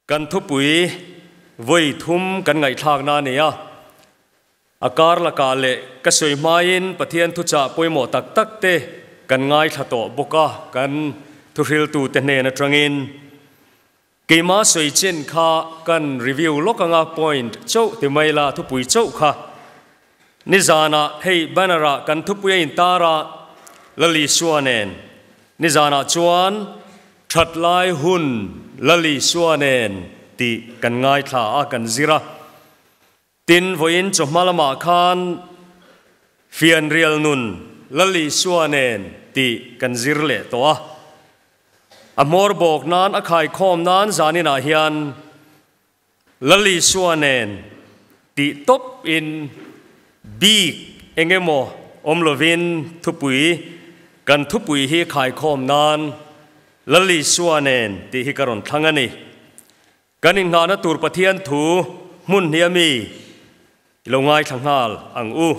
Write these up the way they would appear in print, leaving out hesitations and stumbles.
Kan thupui vawi thum kan ngaihthlakna a ni a, a kar lakah leh ka sawi hmain Pathian thuchah pawimawh tak tak te kan ngaithla tawh bawk a, kan thuhriltute hnen atangin keima sawi chin kha kan review lawk anga point chauh ti mai la thupui chauh kha nizanah hei banner ah kan thupui a intar a, Lalisua nen nizanah chuan That lai hun Lal Isua nen tih kan ngaithla a, kan zir a. Tin, vawiin chawhma lamah khan Fianrial nun Lal Isua nen tih kan zir leh tawh a. A hmawr bawk nan, a khaikhawm nan zaninah hian Lal Isua nen tih tawp in bik eng emaw awm lovin thupui kan thupui hi khaikhawm nan Lal Isua nen tih hi ka rawn thlang a ni. Kan inngahna tur Pathian thu hmun hnih a mi i lo ngaithla nghal ang u.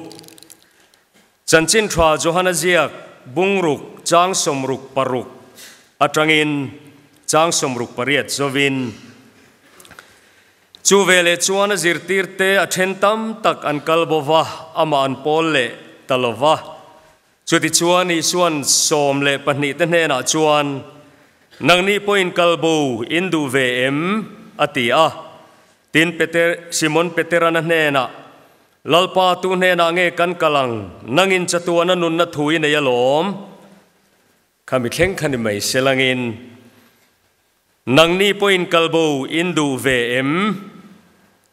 Chanchin tha Johana ziak bungruk chang 66 atangin chang 68 zovin chu veleh chuan a zirtirte a then tam tak an kal bova amah an pawl leh ta lova. Chutichuan Isuan 12 te hnenah chuan nangni pawhin kalbo in duh ve em a ti a. Tin Peter Simon Peterana hnenah Lalpa tu hnenah nge kan kal ang nangin chatuana nunna thu i nei alawm. Khami thleng kha ni mai selangin nangni pawhin kalbo in duh ve em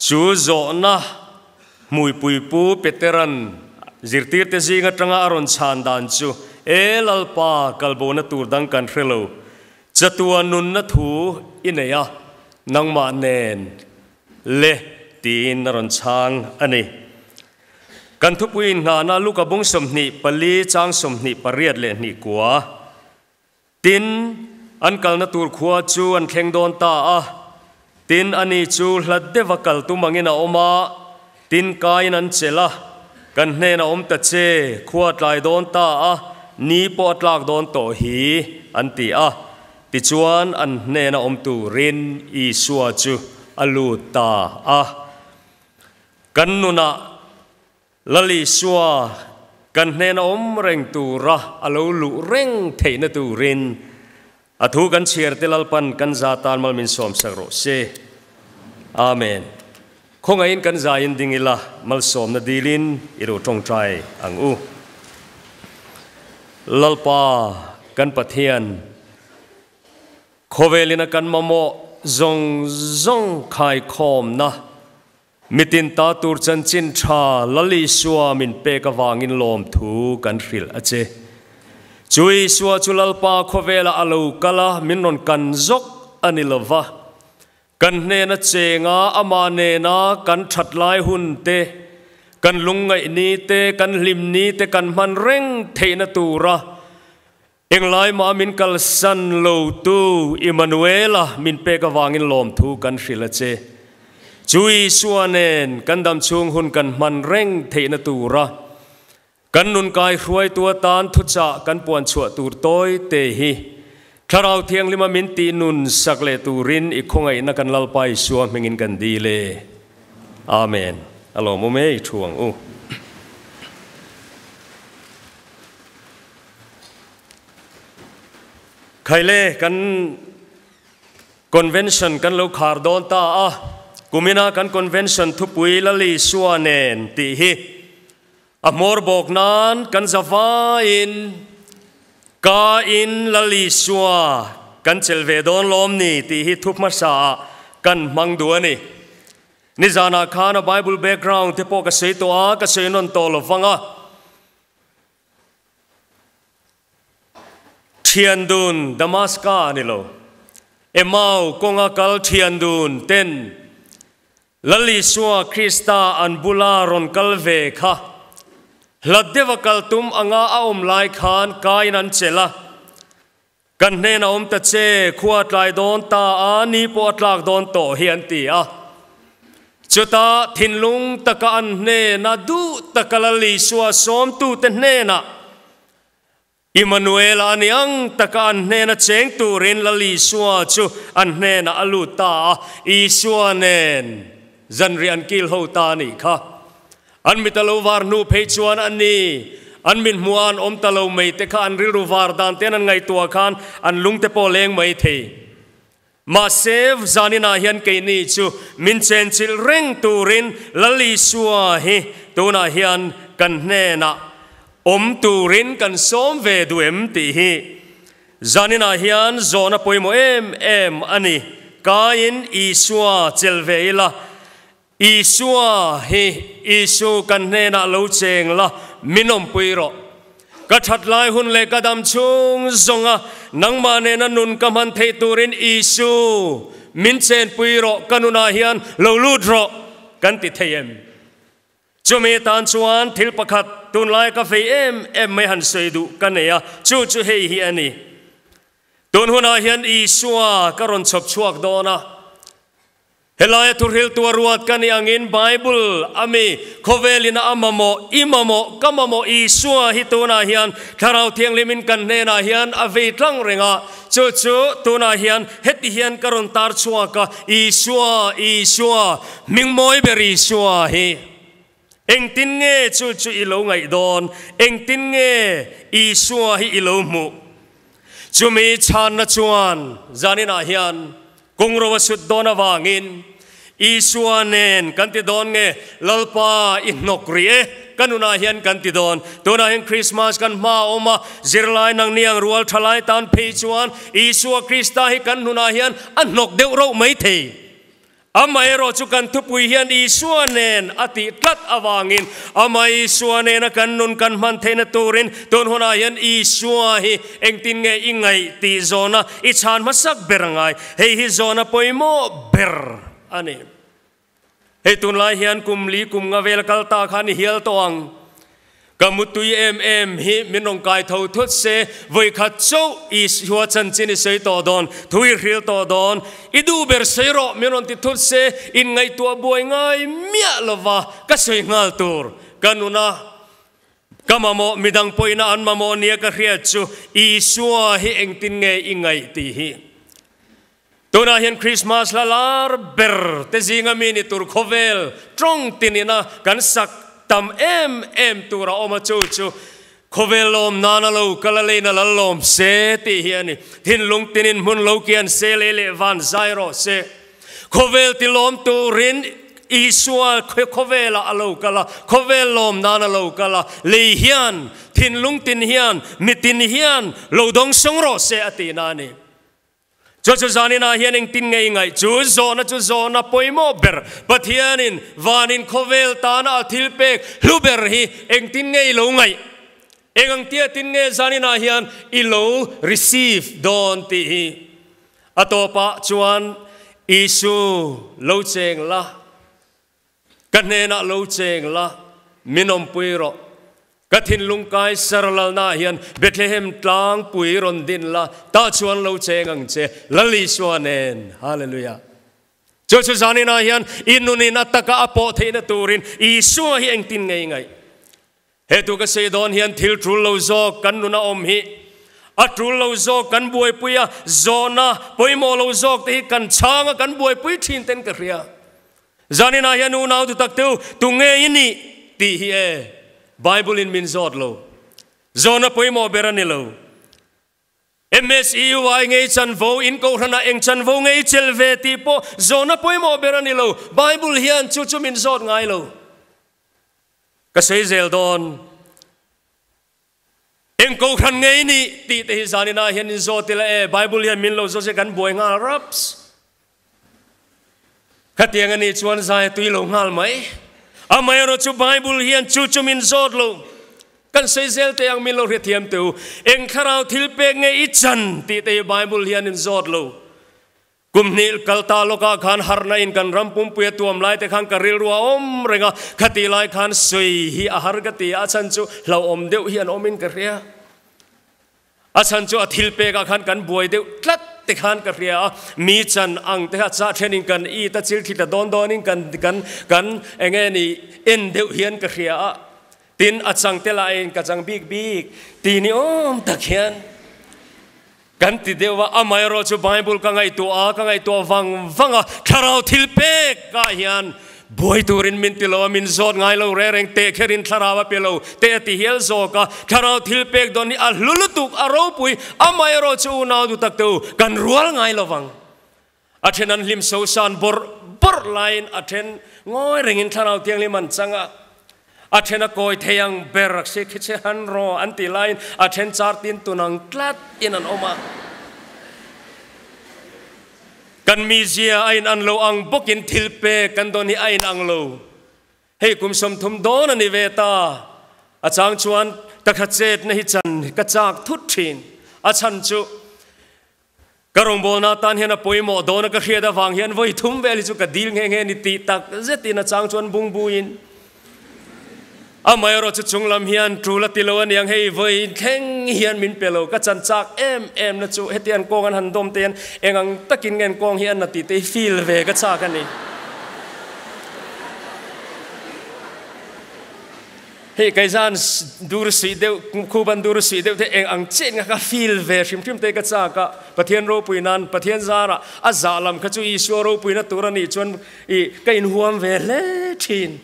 chu zawhna hmuipui pu Peteran zirtirte zing atanga a rawn chhan dan chu e Lalpa kalbona tur dang kan hrelo chatua nunna thu i nei a nangmah nen le tiin a rawn chhang a ni. Kan thupui inngahna Luka bung 24 chang 28 leh hnih kua. Tin, an kalna tur khua chu an thleng dawn ta a. Tin, ani chu hlat deuha kal tum angin a awm a, tin kaiin an chelh a, kan hnenah awm ta che, khua tlai dawn ta a, ni pawh a tlak dawn tawh hi, an ti a. Tichuan, an hnena awm turin Isua chu a lut ta a. Kan nunah Lal Isua kan hnena awm reng tura a lo luh reng theihna turin a thu kan chhiar te Lalpan kan za tan mal min sawm sak rawh se. Amen. Khawngaihin kan zain ding ila malsawmna dilin i lo tawngtai ang u. Lalpa kan Pathian khawvelina kan mamawh zawng zawng khaikhawmna mitin ta tur chanchin tha Lal Isua min pek awangin lawm thu kan hrilh a che. Chu Isua chu Lalpa khawvela a lo kala min rawn kan zawk a ni lova. Kan hnena chenga ama nena kan that lai hun te kan lungngaih ni te kan hlim ni te kan hman reng theihna tura englai ma min kal san lo tu Emmanuela min pek awangin lawm thu kan hrilh a che. Chu Isua nen kan dam chhung hun kan hman reng theihna tura kan nun kai hruai tua tan thuchah kan puan chhuah tur tawi te hi thlarau thianglima min ti nun sak leh turin i khawngaihna kan Lalpa Isua hmingin kan dile. Amen. Alo mu mei thuang u. Khaile kan convention kan lo khar dawn ta a kumina kan convention thupui Lal Isua nen tih hi a hmawr bawk nan kan zawain ka in Lal Isua kan chel ve dawn lawm ni tih hi thu hmasa kan hmang du ani. Nizana khan a Bible background te pawh ka sei tawh a ka sei nawn tawh lovanga thian dun Damaska ani lo Emau kawnga kal thian dun ten Lal Isua Krista an bula rawn kal ve kha hlat deuha kal tum anga a awm lai khan kain an chelh a kan hnena awm ta che khua tlai dawn ta a ni pawh a tlak dawn tawh hi an ti a. Chuta thinlung taka an hnena duh taka Lal Isua sawmtu te hnena. Immanuela a ni ang taka an hnena cheng turin Lal Isua chu an hnenah a lut ta a, Isua nen zanriah an kil ho ta a nih kha. An mit a lo var hnu phei chuan a ni, an mit hmuh a an awm ta lo mai te kha an rilru var dan ten an ngaihtuah khan an lung te pawh leng mai thei. Mahse, zaninah hian keini chu min chenchilh reng turin Lal Isua hi tunah hian kan hnenah awm turin kan sawm ve duh em tih hi zaninah hian zawhna pawimawh em em a ni. Kaiin Isua chelh ve ila, Isua hi Isu kan hnenah lo cheng la, min awmpui rawh. Ka that lai hun leh ka dam chhung zawnga nangmah nena nun ka hman theih turin Isu min chenpui rawh, ka nunah hian lo lut rawh kan ti thei em? Chumi tan chuan thil pakhat tunlai ka vei em em mai han sawi duh ka nei a, chu chu hei hi a ni. Tun hunah hian Isua ka rawn chhawp chhuak dawn a. Helaia thuhriltu a ruat ka nih angin Bible a mi khawvelin a mamawh, i mamawh, ka mamawh Isua hi tunah hian Thlarau Thianghlimin kan hnenah hian a vei tlang reng a, chu chu tunah hian heti hian ka rawn tar chhuak a, Isua, Isua, hmingmawi ber Isua hi. Engtin nge chu chu i lo ngaih dawn? Engtin nge Isua hi i lo hmuh? Chumi chhanna chuan zaninah hian Kawngro a sut dawn avangin Isua nen kan ti dawn nge Lalpa i hnawk rih e ka nunah hian kan ti dawn. Tunah hian Krismas kan hma a awm a, zirlai nang niang rual tha lai tan phei chuan Isua Krista hi kan nunah hian a hnawk deuh rauh mai thei. Amaherawh chu kan thupui hian Isua nen a tih tlat avangin Amah Isua nena kan nun kan hman theihna turin tun hunah hian Isua hi engtin nge i ngaih tih zawhna i chhan hmasak ber a ngai. Hei hi zawhna pawimawh ber a ni. Hei tunlai hian kum li kum nga vel kal ta khan i hial tawh ang. Ka mutui em em hi min rawn kai tho thut se, vawikhat chauh Isua chanchin i sawi tawh dawn, thu i hril tawh dawn, i duh ber sawi rawh min rawn ti thut se, inngaihtuah buai ngai miah lova ka sawi nghal tur ka nuna ka mamawh midang pawhina an mamawh nia ka hriat chu Isua hi engtin nge i ngaih tih hi. Tunah hian Krismas hla lar ber te zinga mi ni tur khawvel tawng tinina kan sak tam em em tur a awm a, chu chu khawvel lawm nana lo kal a leina lal lawm se tih hi a ni. Thinlung tinin hmun lo kian se lei leh van zai rawh se. Khawvel ti lawm turin Isua khawvelah a lo kal a, khawvel lawm nana lo kal a, lei hian, thinlung tin hian, mitin hian lo dawng sawng rawh se a tihna a ni. Chu chu zaninah hian engtin nge i ngaih? Chu zawhna chu zawhna pawimawh ber, Pathianin vanin khawvel tana a thil pek hlu ber hi engtin nge i lo ngaih? Eng ang tia tin nge zaninah hian i lo receive dawn tih hi. A tawpah chuan Isu lo cheng la. Ka hnenah lo cheng la, min awmpui rawh. Ka thinlung kai sarlalnaah hian Bethlehem tlangpui rawn din la, tah chuan lo cheng ang che, Lal Isua nen. Hallelujah. Chu chu zaninah hian i nunin a taka a pawh theihna turin Isua hi engtin nge i ngaih? He tu ka sawi dawn hian thil tul lo zawk kan nuna awm hi a tul lo zawk kan buaipui a, zawhna pawimawh lo zawk te hi kan chhang a, kan buaipui thin ten ka hria. Zaninah hian unau tu tak teu tu nge i nih tih hi e Bible in min zawt lo. Zawhna pawimawh ber a ni lo. MSEUI ngei chanvo in kohhranah eng chanvo ngei chel ve tih pawh zawhna pawimawh ber a ni lo. Bible hian chu chu min zawt ngai lo. Ka sawi zel dawn. Eng kohhran ngei nih tih te hi zaninah hian in zawt ila e, Bible hian min lo zawt se kan buai nghal raps. Khatiang a nih chuan zai a tui lo nghal mai. Amaherawh chu Bible hian chu chu min zawt lo. Kan sawi zel teh ang min lo hrethiam teh u. Eng thlarau thil pek nge i chan tih te hi Bible hian in zawt lo. Kum hnih kal ta lawkah khan harhna in kan ram pumpui a tuam lai te khan ka rilru a awm reng a, khati lai khan sawi hi a har ka ti a, a chhan chu hlauhawm deuh hi an awm in ka hria. A chhan chu a thil pekah khan kan buai deuh tlat te khan ka hria a, mi chan ang te kha chah then in kan it a, chil thli tla dawn dawn in kan kan kan eng nge ni en deuh hian ka hria a. Tin, a chang te lahin ka chang bik bik ti ni awm tak hian kan ti deuh a, amaherawh chu Bible ka ngaihtuah a, ka ngaihtuah vang vang a, thlarau thil pek ah hian buai turin min ti lo a, min zawt ngai lo reng reng teh kherin thlarau a pe lo teh a ti hial zawk a, thlarau thil pek dawn hi a hlu lutuk, a ropui, amaherawh chu unau duh tak te u, kan rual ngai lo vang. A then an hlim sosan bawrh bawrh laiin a then ngawi rengin thlarau thianghlim an chang a, a then a kawi thei ang ber si khi che han rawh an tih laiin a then char tin tun ang tlat in an awm a. Kan mizia a in an lo ang bawkin thil pek kan dawn hi a in ang lo. Hei kum 30 dawn a ni ve ta. A chang chuan takha chetna hi chan ka chak thut thin. A chhan chu Ka rawngbawlna atan hian a pawimawh dawn a ka hriat avang hian vawi thum vel hi chu ka dil nghe nghe ni tih tak zetin a chang chuan bungbuin amaherawh chu chunglam hian tul a ti lo aniang hei vawi thleng hian min pe lo ka chan chak em em na chu hetiang kawng an han dawm te hian eng ang takin nge an kawng hi an na tih te hi feel ve ka chak a ni. Hei kei zan dur suih deuh, khuban dur suih deuh te eng ang chet nga ka feel ve hrim hrim te ka chak a, Pathian ropui nan, Pathian zarah a zah lam kha chu Isua ropuina tur a nih chuan i ka inhuam ve hle thin.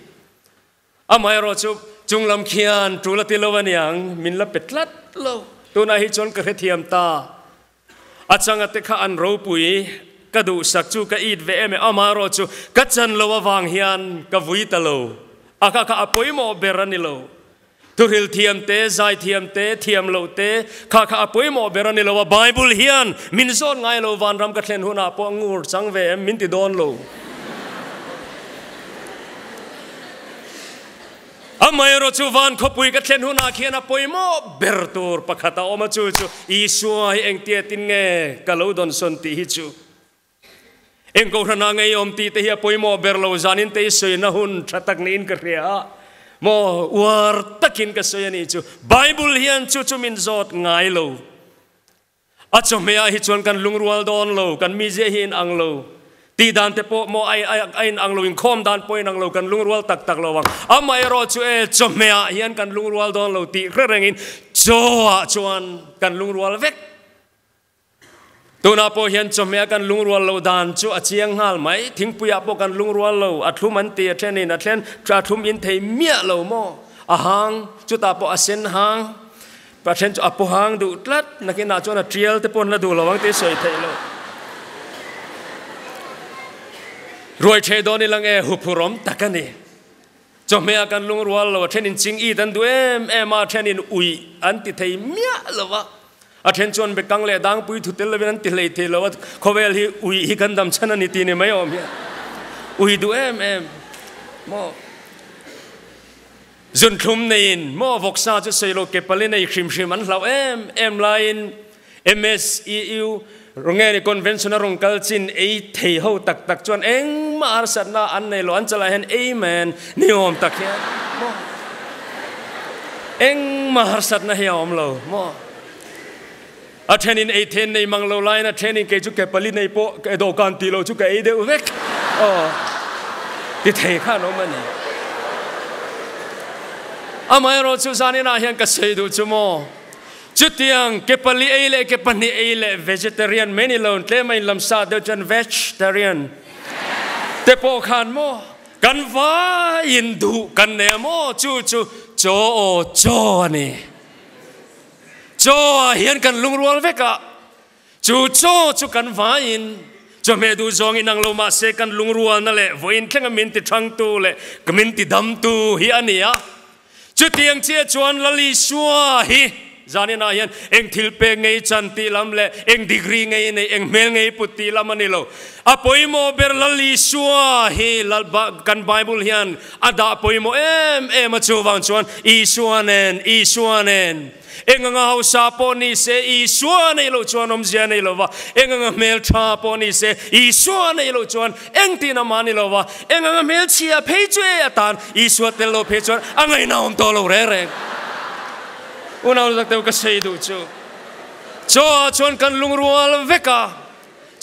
Amaherawh chu chung lam khian tul a ti lo aniang, min la pe tlat lo. Tunah hi chuan ka hrethiam ta. A changa te kha an ropui, ka duhsak chu ka it ve em e, amaherawh chu ka chan lo avang hian ka vui ta lo. A kha kha a pawimawh ber a ni lo. Thuhril thiam te, zai thiam te, thiam loh te, kha kha a pawimawh ber a ni lo a, Bible hian min zawn ngai lo, vanram ka thlen hunah pawh ngur chang ve em min ti dawn lo. Amaherawh chu van khawpui ka thlen hunah khian a pawimawh ber tur pakhat a awm a, chu chu Isua hi engtia tin nge ka lo dawnsawn tih hi chu eng kohhranah ngei awm tih te hi a pawimawh ber lo, zanin te i sawina hun tha tak niin ka hria a, maw uar takin ka sawi a nih chu, Bible hian chu chu min zawt ngai lo. A chawhmehah hi chuan kan lungrual dawn lo, kan mizia hi inang lo, tih dan te pawh maw a inang lo, inkhawm dan pawh a inang lo, kan lungrual tak tak lo ang. Amaherawh chu e, chawhmehah hian kan lungrual dawn lo tih hre rengin chawah chuan kan lungrual vek. Tunah pawh hian chawhmehah kan lungrual lo dan chu a chiang nghal mai, thingpuiah pawh kan lungrual lo, a thlum an ti a thenin a then a thlum in thei miah lo maw, a hang, chutah pawh a sen hang. Pathian chu a pawhang duh tlat, nakinah chuan a tial te pawn la duh lo ang tih sawi theih loh. Ruai thei dawn ilang e, huphurawm tak a ni. Chawhmeh ah kan lungrual lo, a thenin ching it an duh em em a, a thenin uih an ti thei miah lo a, a then chuan bekang leh dangpui thu tel lovin an ti hlei thei lo a, khawvel hi uih hi kan dam chhan a ni tih ni mai awm hian uih duh em em maw. Zunthlum neiin maw vawksa chu sawi lo ke pali nei hrim hrim an hlauh em em laiin MSEU Rungeni Convention a rawn kal chin ei thei ho tak tak chuan engmah harsatna an nei lo an chalah hian Amen ni awm tak hian maw engmah harsatna hi a awm lo maw a thenin ei then nei mang lo laiin a thenin kei chu ke pali nei pawh ke dawhkan tih loh chu ka ei deuh vek aw ti thei khan awm a ni. Amaherawh chu zaninah hian ka sawi duh chu maw chutiang ke pali ei leh ke pahnih ei leh vegetarian mai ni lo tlem a inlam sa deuh chuan vegetarian te pawh khan maw kan vaiin duh kan nei a maw chu chu chaw aw chaw a ni. Chaw ah hian kan lungrual vek a, chu chaw chu kan vaiin chawhmeh duh zawng inang lo mah se kan lungrualna leh vawiin thlenga min ti thangtu leh min ti damtu hi a ni a. Chutiang chiah chuan Lal Isua hi zaninah hian eng thil pek ngei chan tih lam leh eng degree ngei nei eng hmel ngei put tih lam a ni lo. A pawimawh ber Lal Isua hi kan Bible hian A dah pawimawh em em a, chuvang chuan Isua nen, Isua nen. Eng anga hausa pawh ni se, Isua nei loh chuan awmzia nei lo va, eng anga hmeltha pawh ni se, Isua nei loh chuan engtin amah ni lo va, eng anga hmelchhia phei chu e atan Isua tel lo phei chuan a ngaihna awm tawh lo reng reng. Unau tak deuh ka sawi duh chu, chaw ah chuan kan lungrual vek a.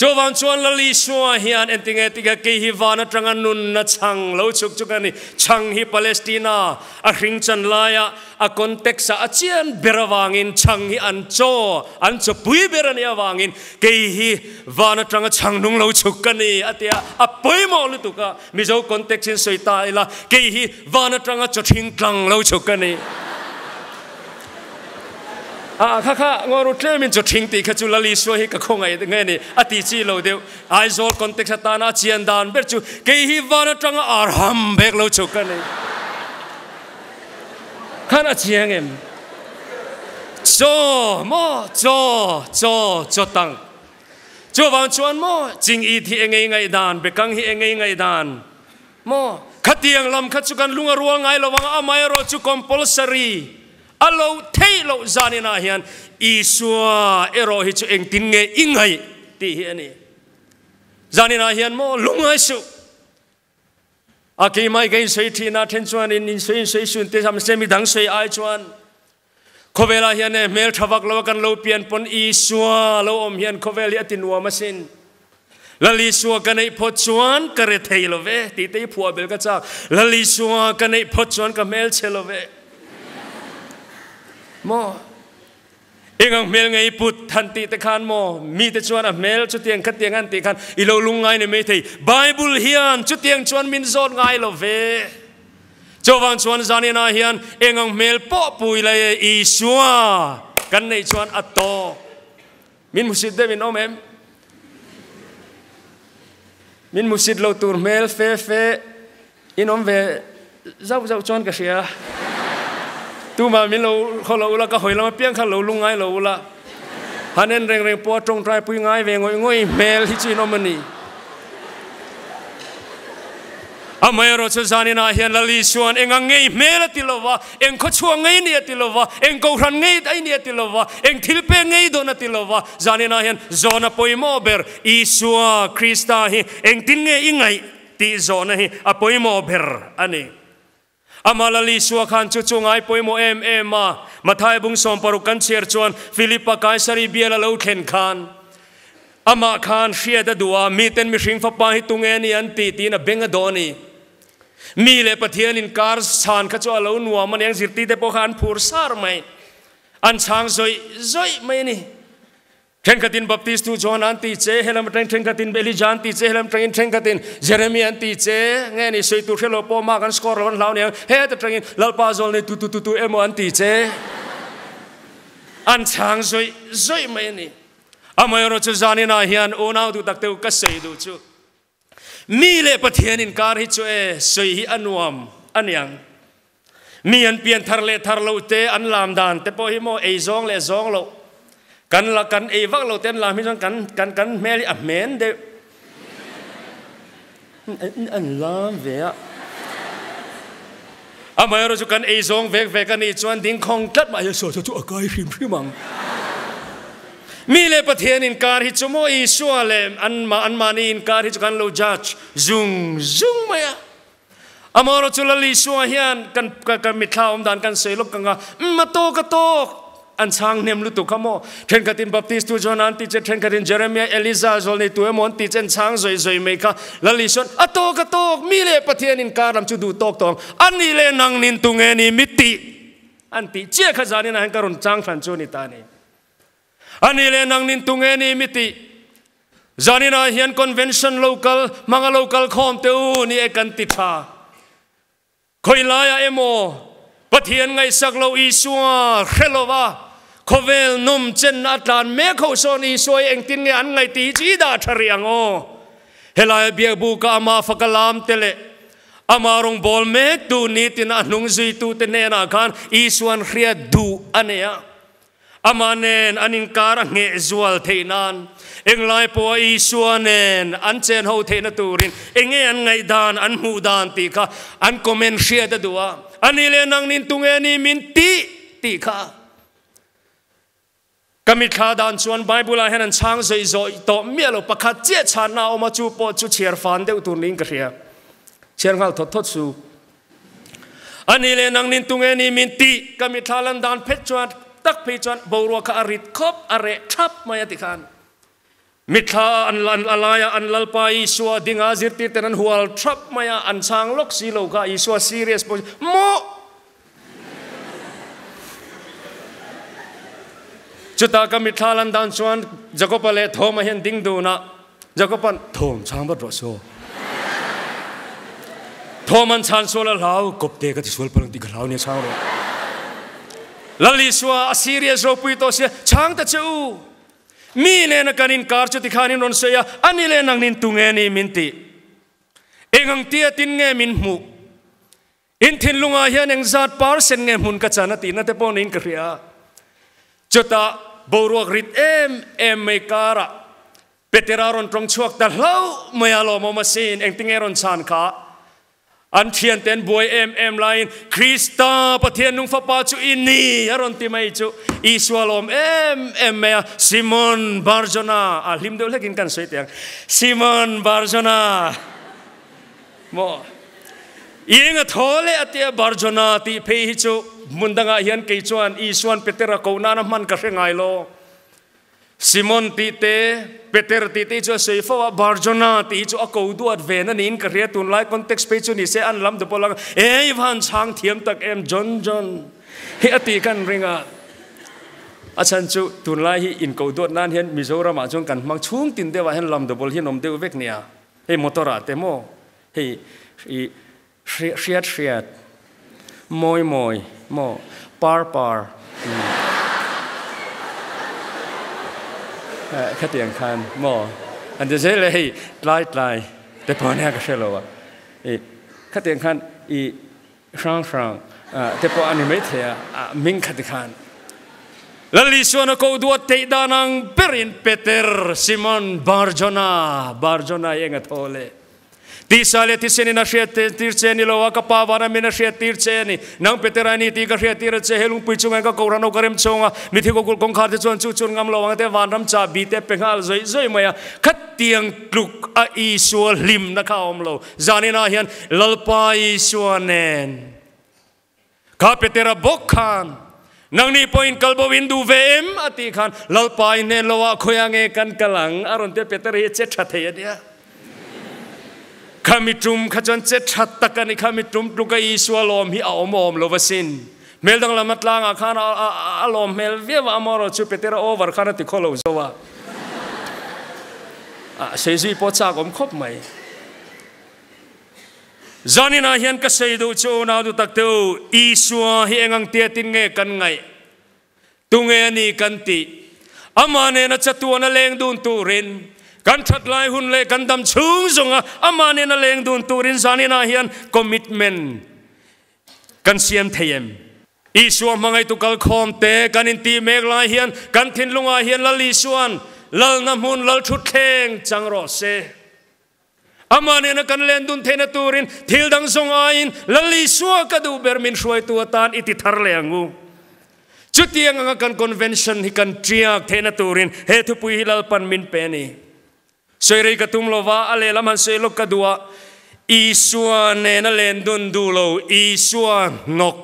Chuvang chuan Lal Isua hian entinge tika kei hi van atanga nunna chhang lo chhuk chuk a ni. Chhang hi Palestina a hring chan laia a context ah a chian ber avangin chhang hi an chaw, an chawpui ber a nih avangin kei hi van atanga chhang nung lo chhuk ka ni a tia a pawimawh lutuk a. Mizo context in sawi ta ila kei hi van atanga chawthing tlang lo chhuk ka ni. A kha kha ngaw tlemin chawthing tih kha chu Lal Isua hi ka khawngaih nge ni a ti chi lo deuh. Aizawl context atana a chian dan ber chu kei hi van atanga arham bek lo chhuk ka ni. Khan a chiang em? Chaw maw chaw chaw chaw tang. Chuvang chuan maw ching it hi engei ngaihdan bekang hi engei ngaihdan maw khatiang lam kha chu kan lung a rual ngai lo ang a amaherawh chu compulsory a lo theih loh zaninah hian Isua erawh hi chu engtin nge i ngaih tih hi a ni. Zaninah hian maw lungngai suh. A keimah ka insawi thin a, then chuan in insawi insawi sun te sam se midang sawi ai chuan khawvelah hian e hmel tha vak lo a kan lo pian pawn Isua lo awm hian khawvel hi a ti nuam asin. Lal Isua ka neih phawt chuan ka re thei lo ve tih te hi phuah bel ka chak. Lal Isua ka neih phawt chuan ka hmel chhe lo ve. Maw? Eng ang hmel nge i put han tih te khan maw? Mite chuan a hmel chutiang khatiang an tih khan i lo lung ngai ni maithei. Bible hian chutiang chuan min zawt ngai lo ve. Chuvang chuan zaninah hian eng ang hmel pawh pui la e Isua kan neih chuan a tawk. Min hmusit deuh in awm em? Min hmusit lo tur hmel fe fe In awm ve zauh zauh chuan ka hria. Tumah min lo khaw lo ula, ka hawi lam apiang kha lo lungngai lo ula. Han en reng reng pawh a tawngtai pui ngai ve ngawih ngawih hmel hi chu in awm a ni. Amaherawh chu zaninah hian Lal Isua'n eng ang ngei hmel a ti lo va, eng khawchhuah ngei ni a ti lo va, eng kohhran ngei daih ni a ti lo va, eng thil pek ngei dawn a ti lo va, zaninah hian zawhna pawimawh ber Isua Krista hi engtin nge i ngaih? Tih zawhna hi a pawimawh ber a ni. Amah Lal Isua khan chu chu ngai pawimawh em em a, Mathai bung 60 kan chhiar chuan Philipa Kaisari bial a lo thlen khan amah khan hriat a duh a, miten mihring fapa hi tunge ni an tih tiin a beng a dawh a ni. Mi leh Pathian inkar chhan kha chu a lo nuam a ni ang, zirtite pawh kha an phur sar mai, an chhang zawih zawih mai a ni. Thenkhatin Baptist tu John an ti che, helam atangin thenkhatin Elijah an ti che, helam atangin thenkhatin Jeremy an ti che, nge ni sawi tur hrelo pawh mah kan score lo an hlau aniang, het atangin Lalpa zawl nei tu tu tu tu emaw an ti che. An chhang zawih zawih mai a ni. Amaherawh chu zaninah hian unau duh tak te u ka sawi duh chu Mi leh Pathian inkar hi chu e sawi hi a nuam aniang. Mi an pian thar leh thar loh te an lam dan te pawh hi maw ei zawng leh zawng loh kan la kan ei vak loh te an lam hi chuan kan kan kan hmel hi a hmen deuh an lam ve a. Amaherawh chu kan ei zawng vek vek a nih chuan ding khawng tlat mah hi saw chu a kai hrim hrim ang. Mi leh Pathian inkar hi chu maw Isua leh anmah anmahni inkar hi chu kan lo judge zung zung mai a. Amaherawh chu Lal Isua hian kan kan mitthla awm dan kan sawi lawk ang a, umm a tawk a tawk an chhang hnem lutuk kha maw. Thenkhatin Baptist tu John an ti che, thenkhatin Jeremiah, Eliza zawl nei tu emaw an ti che, an chhang zawih zawih mai kha. Lal Isua'n a tawk a tawk, mi leh Pathian inkar lam chu duh tawk tawh ang, a nih leh nang nin tunge ni mi tih an tih chiah kha zanin ah hian ka rawn chang hran chu a ni ta a ni. A nih leh nang nin tunge ni mi tih zanin ah hian convention lo kal hmanga lo kal khawm te u ni e kan ti tha. Khawi laiah emaw Pathian ngaihsak lo Isua hre lova khawvel nawm chenna a tlan mek ho sawn Isua hi engtin nge an ngaih tih hi chu i dah tha rih ang aw. Helaia biakbuka ama faka lam te leh ama rawngbâwl mektu nitin a hnung zuitute hnenah khan Isua'n hriat duh a nei a. Amah nen an inkar a ngheh zual theih nan, englai pawha Isua nen an chen ho theihna turin enge an ngaihdan, an hmuh dan tih kha an comment hriat a duh a. A ni leh nang nin tunge ni min tih tih kha. Ka mitthla dan chuan Bible-ah hian an chhang zawih zawih tawh miah lo, pakhat chiah chhanna a awm a, chu pawh chu chhiar fan deuh tur niin ka hria. Chhiar nghal thawt thawt su. A ni leh nang nin tunge ni min tih ka mitthla lan dan phet chuan tak phei chuan boruak kha a rit khawp, a reh thap mai a ti khan. Mitthla an a laia an Lalpa Isua dinga zirtir ten an hual thap mai a, an chhang lawk si lo kha Isua serious pawh maw? Chutah ka mitthla lan dan chuan Jakoba leh Thoma hian ding dun a, Jakoba'n Thom chhang vat rawh saw. Thoma'n chhan sual a hlau, kawpte ka ti sual palh ang tih ka hlau nia chhang rawh. Lal Isua a serious ropui tawh sia, chhang ta che u. Mi nena kan inkar chu tikhan in rawn sawi a, a ni leh nangnin tunge ni min tih? Eng ang tia tin nge min hmuh? In thinlungah hian eng zat percent nge hmun ka chan a tihna te pawh niin ka hria. Chutah boruak rit em em mai karah Petera rawn tawng chhuak ta hlauh mai a, lawmawm asin, engtinge rawn chhan kha? An thiante an buai em em laiin, Krista, Pathian nung Fapa chu i ni, a rawn ti mai chu. Isua lawm em em mai a, Simon Barjona, a hlim deuh hlekin kan sawi teh ang, Simon Barjona, maw, i eng a thaw leh a tia Barjona tih phei hi chu hmun dangah hian kei chuan Isuan Petera koh nana hman ka hre ngai lo. Simon tih te, Peter tih te hi chu a sawi fo a, Barjona tih hi chu a ko duat ve na niin ka hria, tunlai context phei chu ni se an lam duh pawh lang, Ei van chhang thiam tak em John John hi a tih kan ring a, a chhan chu tunlai hi inko duat nan hian Mizoram ah chuan kan hmang chhung tin deuh ah hian lam double hi an awm deuh vek nia, hei motor ah te maw hei i Hriat hriat, mawi mawi, maw, par par, khatiang khan maw an ti zel e, hei tlai tlai te pawh nia ka hre lo a, i khatiang khan i hrang hrang te pawh a ni maithei a, hming khati khan Lal Isuan a ko duat theih dan ang berin Peter, Simon, Barjona, Barjona i eng a thaw le? Tisa leh thisen in a hriat tir che ni lo a, ka Pa vana min a hriat tir che a ni. Nang Petera ni tih ka hriat tir a che, he lungpui chungah hian ka kohhran ho ka rem chhung a, mithi kawkulh kawngkhar te chuan chu chun ngam lo ang te vanram chahbi te pe nghal zawih zawih mai a, khatiang tluk a Isua hlimna kha a awm lo. Zaninah hian Lalpa Isua nen Kha Petera bawk khan, Nangni pawhin kal bo in duh ve em? a tih khan, Lalpa i hnen lo ah khawiah nge kan kal ang? a rawn ti a, Petera hi a che tha thei a nia. Kha mi tum kha chuan che tha tak a ni, kha mi tum tluka Isua lawm hi a awm awm lo asin. Hmel danglam a tlangah khan a lawm hmel viau a, amaherawhchu chu Petera over khan a ti khaw lo zo a. Seizui pawh chak awm khawp mai. Zaninah hian ka sawi duh chu unau duh tak te u, Isua hi eng ang tia tin nge kan ngaih? Tunge a ni kan tih? Amah nena chatuan a leng dun turin, kan that lai hun leh kan dam chhung zawnga amah nena leng dun turin zaninah hian commitment kan siam thei em? Isua hmangaihtu kalkhawm te kan intih mek lai hian kan thinlungah hian Lal Isua'n Lalna hmun Lalthutthleng chang rawh se. Amah nena kan len dun theihna turin thil dang zawng aiin Lal Isua ka duh ber min hruaitu atan i ti thar leh ang u. Chutiang anga kan convention hi kan tiak theihna turin he thupui hi Lalpan min pe a ni. Sawi rei ka tum lova, a lehlam han sawi lawk ka duh a, Isua nena len dun duh lo, Isua hnawk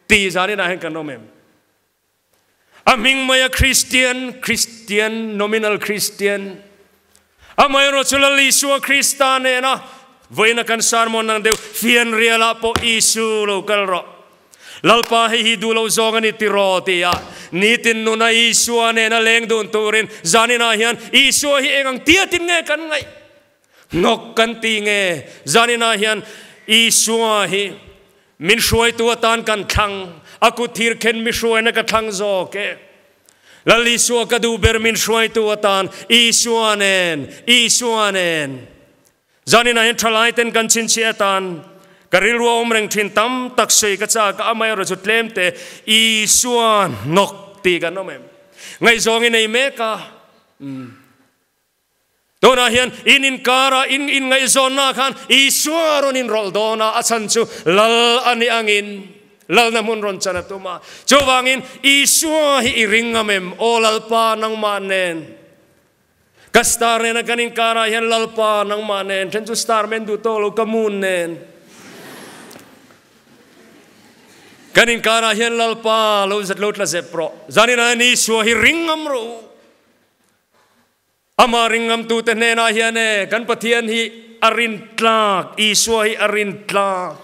tih zaninah hian kan awm em? A hming maia Kristian, Kristian, nominal Kristian. Amaherawh chu Lal Isua Krista nena vawiina kan sermon ang deuh fianrialah pawh Isu lo kal rawh. Lalpa hei hi duh lo zawng a ni tiraw ti a nitin nuna Isua nena leng dun turin zaninah hian Isua hi eng ang tiatin nge kan ngaih? Hnawk kan ti nge zaninah hian Isua hi min hruaitu atan kan thlang, a kut thir khen mi hruaina ka thlang zawk e. Lal Isua ka duh ber min hruaitu atan Isua nen, Isua nen. Zaninah hian thalai ten kan chhinchhiah atan ka rilru a awm reng thin tam tak sawi ka chak a, amaherawh chu tlem te Isua hnawk tih kan awm em? Ngaihzawng i nei mek a. Tunah hian in inkara in inngaihzawnnaah khan Isua rawn inrawlh dawn a, a chhan chu Lal a nih angin Lalna hmun rawn chan a tum a. Chuvangin Isua hi i ring ngam em? Aw Lalpa, nangmah nen. Ka star nena kan inkarah hian Lalpa, nangmah nen. Then chu star men duh tawk lo, ka moon nen. Kan inkarah hian Lalpa lo zet lo tla zep rawh. Zaninah hian Isua hi ring ngam rawh u. Amah ringngamtute hnenah hian e, kan Pathian hi a rintlak, Isua hi a rintlak.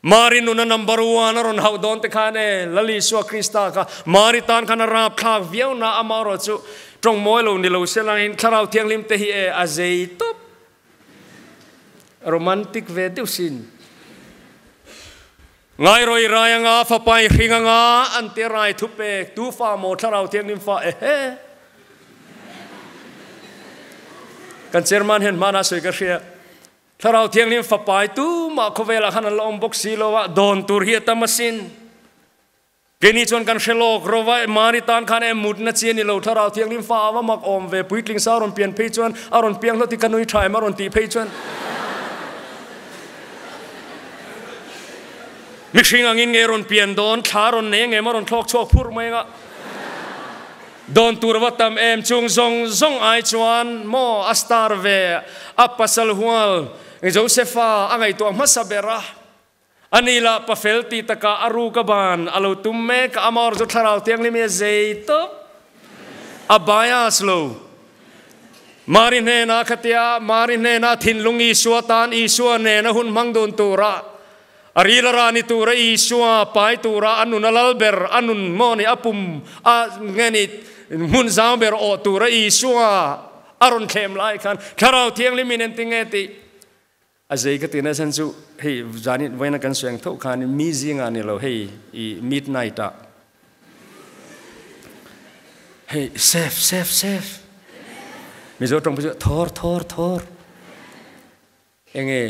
Mari nuna number one a rawn hauh dawn te khan e, Lal Isua Krista kha Mari tan khan a rapthlak viau na, amaherawh chu tawng mawi lo ni lo se langin Thlarau Thianghlim te hi e a zei tawp. Romantic ve deuh sin. Ngai rawi rai anga, fapa i hring anga, an ti rai thu pek, tu fa maw Thlarau Thianghlim fa ehe. Kan chairman hian hmanah sawi ka hria. Thlarau Thianghlim fapa i tumah khawvelah khan an la awm bawk si lo a, dawn tur hi a tam asin. Keini chuan kan hre lawk ro va, Mari tan khan em mutna chi a ni lo, Thlarau Thianghlim fa a va mak awm ve, puitling sa a rawn pian phei chuan a rawn piang hlawt i ka nui tha em a rawn tih phei chuan mihring angin nge rawn pian dawn, thla rawn nei angem a rawn thlawk chhuak phurh mai anga dawn tur va tam em chung zawng zawng ai chuan maw a star ve a pasal hual Josepha a ngaihtuah hmasa ber a. A ni lah pafel ti takah a ruk a ban a lo tum mek a, amah chu thlarau thianghlim hi a zei tawp, a bias lo. Mari hnenah khatia Mari hnenah thinlung Isua tan Isua nena hun hmang dun tura a ril a rah ni tura Isua pai tura a nun a lal ber a nun maw ni a pum a nge ni hmun zau ber awh tura Isua a rawn thlem lai khan thlarau thianghlim in engtinge tih A zei ka tina chan chu hei zan in voina kan suang tho khan mi zinga ni lo hei i midnight ah hei safe safe safe Mizo tawng chu thor thor thor enge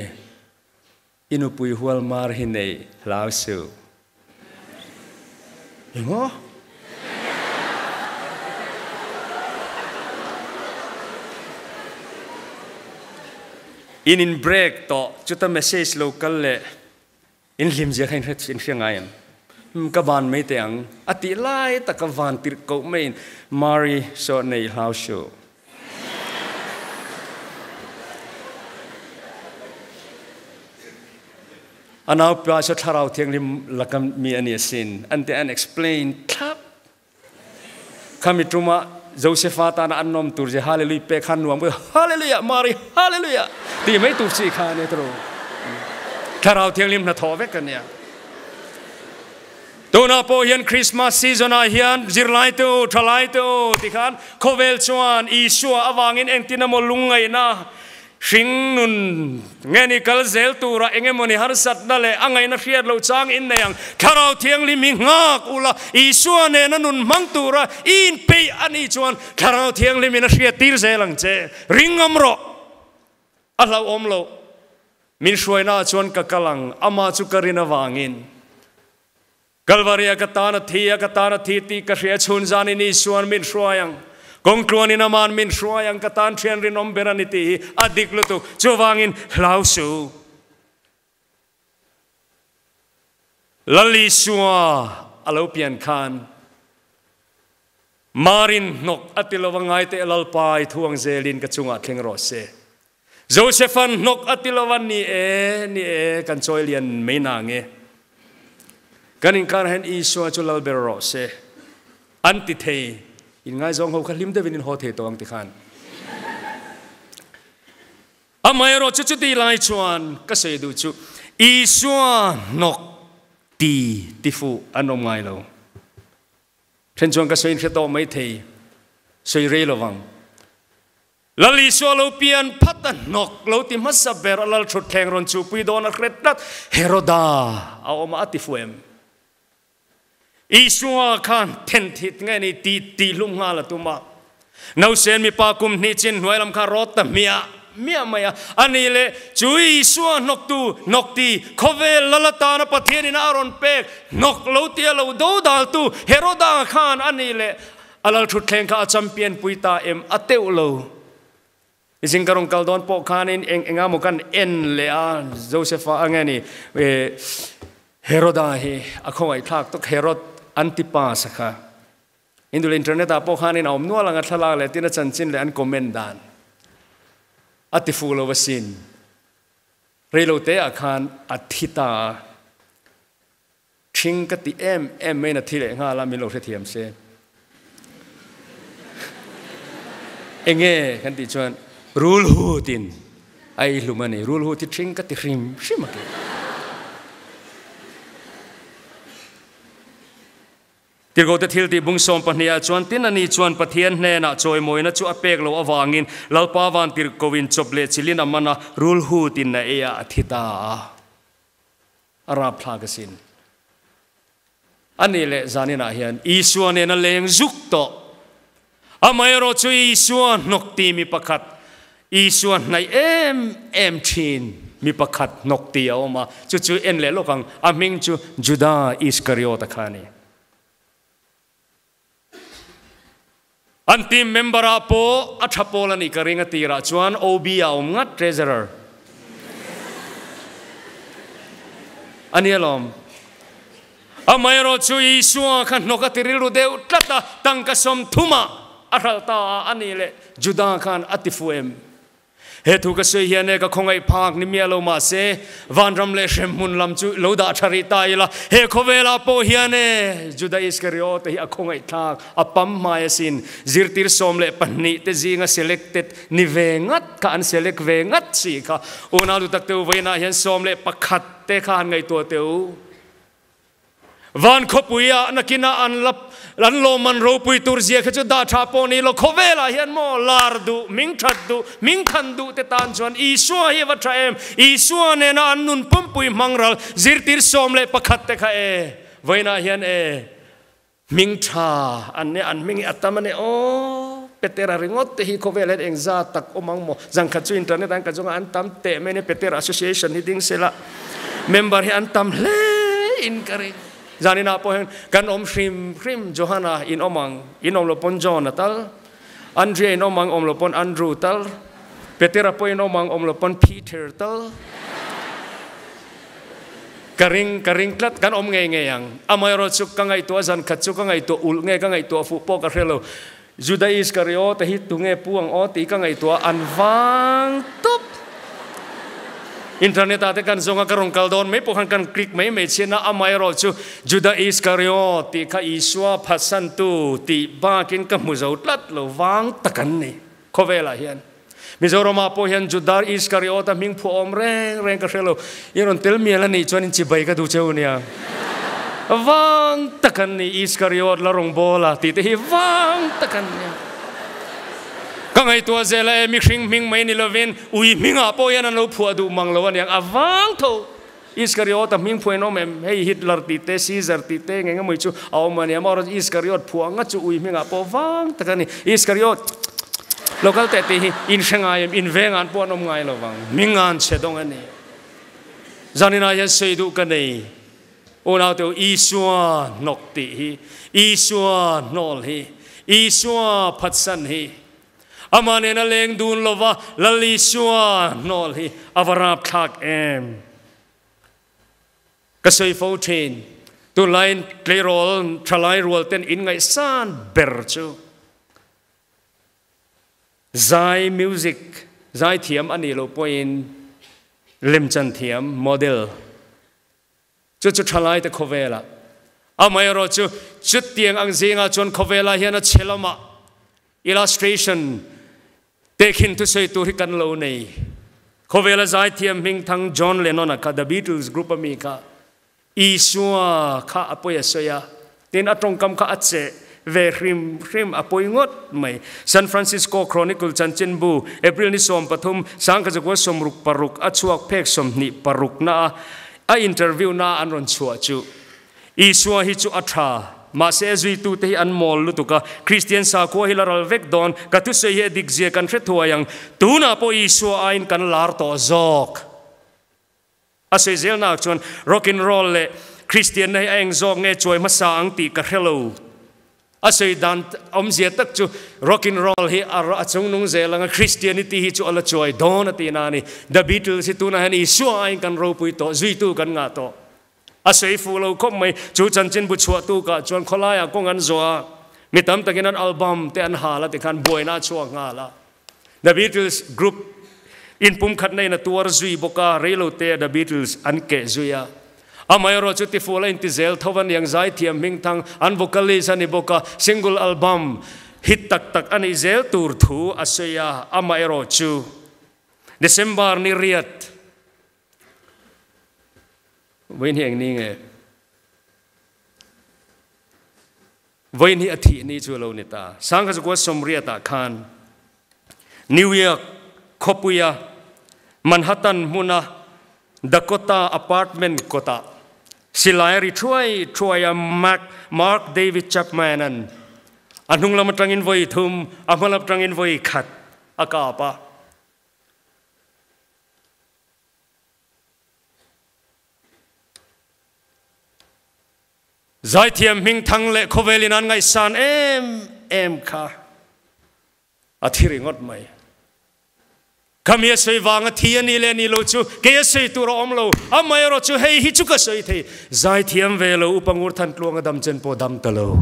inupui hual mar hi nei hlau su Engmaw? In in break tawh chuta message lo kal leh in hlim zia kha in hre in hria ngai em? Hmm, ka van mai teh ang a tih lai taka van tirh koh maiin Mari saw nei hlau suh. A naupa cu Thlarau Thianghlim laka mi a ni asin an ti an explain thlap. Khami tum ah Josepha tan an nom tur je hallelujah pe khan nuam hallelujah Mari hallelujah ti mai tur chi kha ne tro. Thlarau Thianghlim hna thaw vek ania. Tuna pawh hian Christmas season ah hian zirlai te u, thalai te u ti khan khawvel chuan Isua avangin engtin emaw lungngaihna hring nun nge ni kal zel tura eng emaw ni harsatna leh a ngaihna hriat loh chang in nei ang. Thlarau Thianghlim hi nghak ula, Isua nena nun hmang tura i inpeih a nih chuan Thlarau Thianghlim in a hriat tir zel ang che. Ring ngam rawh. A hlauhawm loh. Min hruaina ah chuan ka kal ang, amah chu ka rin avangin. Kalvaria ka tan a thi a, ka tan a thi tih ka hria, chhun zanin Isuan min hruai ang. Kawng tluanin aman min hruai ang, ka tan thian rinawm ber a ni tih hi a dik lutuk. Chuvangin hlau suh. Lal Isua a lo pian khan Marin hnawk a ti lova ngai teh Lalpa i thuang zelin ka chungah thleng rawh se. Josephan hnawk a ti lova ni e, ni e, kan chawi lian mai na nge. Kan inkar hian Isua chu lal ber rawh se. An ti thei. In ngaizawng ho kha hlim deuhin in haw thei tawh ang ti khan. Amaherawh chu chuti lai chuan ka sawi duh chu Isua hnawk ti ti fuh an awm ngai lo. Then chuan ka sawi in hre tawh mai thei, sawi rei lo vang. Lal Isua lo pian phat a hnawk lo ti hmasa ber a lal thutthleng rawn chuhpui dawn a hre tlat, Heroda a awm a a ti fuh em? Isua khan then thit nge ni tih tih hlum nghal a tum a. Nausen mipa kum hnih chin hnuai lam kha rawt ta hmiah hmiah mai a. A nih leh chu Isua hnawktu hnawkti khawvel lal atana Pathianin a rawn pek hnawk lo tia lo dodaltu Heroda khan a nih leh a lal thutthleng kha a champion pui ta em a teuh lo. Zing ka rawn kal dawn pawh khanin eng enga maw kan en leh a, Josepha a nge ni Heroda hi a khawngaihthlak tawk Herod Antipas a kha. Indul internet ah pawh khanin a awm nual ang a thlalak leh tin a chanchin leh an comment dan a ti fuh lo asin. Reilote ah khan a thi ta a. Ṭhing ka ti em em maiin a thi leh nghal a, min lo hrethiam se. Enge kan tih chuan rulhutin a ei hlum a ni. Rulhut hi ṭhing ka ti hrim hrim a kei. Tirhkohte thil tih bung 12 ah chuan tin ani chuan Pathian hnenah chawimawina chu a pek loh avangin Lalpa van tirhkohin chawp leh chilin a man a, rulhutin a ei a, a thi ta a. A rapthlak asin. Ani leh zaninah hian Isua nen a leng zuk tawh. Amaherawh chu Isua hnawk ti mi pakhat, Isua hnaih em em thin mi pakhat hnawk ti a awm a, chu chu en leh lawk ang, a hming chu Juda Iskariota kha a ni. An team member ah pawh a tha pawl a nih ka ring a tirah chuan OB ah awm ngat treasurer a ni alawm. Amaherawh chu Isua kha hnawk a ti rilru deuh tlat a, tangka 30 ah a hralh ta a, a nih leh Juda khan a ti fu em? He thu ka sawi hian e ka khawngaih phak ni miah lo mahse vanram leh hremhmun lam chu lo dah tha rih ta ila, he khawvelah pawh hian e Juda Iskariote hi a khawngaih thlak a pam hmai asin. Zirtir 12 te zinga selected ni ve ngat kha an select ve ngat si kha. Unau dutak te u vawiinah hian 11 te kha han ngaihtuah teh u. Van khawpuia nakina an la an lawmman ropui tur zia kha chu dah tha pawh ni lo khawvelah hian maw lar duh ming that duh ming than duh te tan chuan Isua hi a va tha em Isua nena an nun pumpui hmang ral zirtir 11 te kha e vawiinah hian e ming tha an nia an hming hi a tam a ni aw Petera ringawt te hi khawvel hian engza tak awm ang maw zangkhat chu internet an ka zawnga an tam teh mai a ni Petera association hi ding sela member hi an tam hle in ka ring zaninah pawh hian kan awm hrim hrim Johana in awm ang in awm lo pawn John a tal Andrea in awm ang awm lo pawn Andrew tal Petera pawh in awm ang awm lo pawn Peter tal Ka ring, ka ring tlat, kan awm ngei ngei ang. Amaherawh chu ka ngaihtuah zan khat chu ka ngaihtuah ulh nge ka ngaihtuah fuh pawh ka hre lo. Juda Iskariota hi tunge pu ang aw tih ka ngaihtuah an vang tup. Internet ah te kan zawng a ka rawn kal dawn mai pawh khan kan click mai mai chhin a, amaherawh chu Juda Iskariot tih kha Isua phatsantu tih bakin ka hmu zo tlat lo vang tak an ni khawvelah hian. Mizoramah pawh hian Juda Iskariota hming phuah awm reng reng ka hre lo. I rawn tel mial a nih chuan in chibai ka duh cheu nia. Vang tak an ni Iskariot la rawn bawl a tih te hi vang tak an nia. Ka ngaihtuah zel a e mihring hming mai ni lovin ui hmingah pawh hian an lo phuah duh mang lo aniang a vang tho. Iskariota hming phuah in awm em? Hei Hitler tih te Caesar tih te eng eng emaw chu a awm ania maw? Iskariot phuah ngat chu ui hmingah pawh vang tak a ni. Iskariot lo kal teh tih hi in hre ngai em? In veng an pawh an awm ngai lo vang. Hming an chhe dawng a ni. Zaninah hian sawi duh ka nei. Unau teu Isua hnawk tih hi, Isua hnawl hi, Isua phatsan hi, Amah nena leng dun lova Lal Isua hnawl hi a va rapthlak em? Ka sawi fo thin, tunlaiin tleirawl thalai rual ten in ngaihsan ber chu zai music zai thiam a nih loh pawhin lemchan thiam model Chu chu thalaite khawvelah. Amaherawh chu chutiang ang zingah chuan khawvelah hian a chhe lamah illustration tehkhin thusawi tur hi kan lo nei. Khawvela zaithiam hmingthang John Lennon-a kha The Beatles group a mi kha Isua kha a pawi a sawi a, tin a tawngkam kha a cheh ve hrim hrim a pawi ngawt mai. San Francisco Chronicle chanchinbu April ni 13, 1966 a chhuak phek 26 na a A interview na an rawn chhuah chu Isua hi chu a tha, mahse a zuitute hi an mawl lutuk a, Kristian sakhua hi la ral vek dawn, ka thusawi hi a dik zia kan hre thuai ang, tunah pawh Isua aiin kan lar tawh zawk. A sawi zelnaah chuan rock and roll leh Kristianna hi a eng zawk nge chuai hmasa ang tih ka hre lo. A sawi dan awmzia tak chu rock and roll hi a chungnung zel anga Christianity hi chu a la chuai dawn a tih na a ni. The Beatles hi tunah hian Isua aiin kan ropui tawh, zuitu kan ngah tawh. A sawi fuh lo khawp mai. Chu chanchinbu chhuahtu kah chuan khawlaiah kawng an zawh a, mi tam takin an album te an hal a tikhan buaina a chhuak nghal a. The Beatles group inpumkhatna in a tuar zui bawk a, reilote The Beatles an keh zui a. Amaherawh chu tifual a inti zel tho a niang zaithiam hmingthang an vocalist a ni bawk a, single album Hit tak tak a nih zel tur thu a sawi a, amaherawhchu December ni riat vawiin hi eng ni nge? Vawiin hi a thih ni chu a lo ni ta. Sangkazakua sawmriatah khan New York khawpuia Manhattan hmuna Dakota apartment kawtah silai ri thuai thuai a Mark David Chapman-a'n a hnunglam atangin vawi thum, a hmalam atangin vawi khat a kap a. Zaithiam hmingthang leh khawvelin an ngaihsan em em kha a thi ringawt mai. Khami a sawi vanga thi a nih leh nih lo chu kei a sawi tur a awm lo, amaherawh chu hei hi chu ka sawi thei, zaithiam ve lo Upa Ngurthan Tluanga dam chen pawh dam ta lo.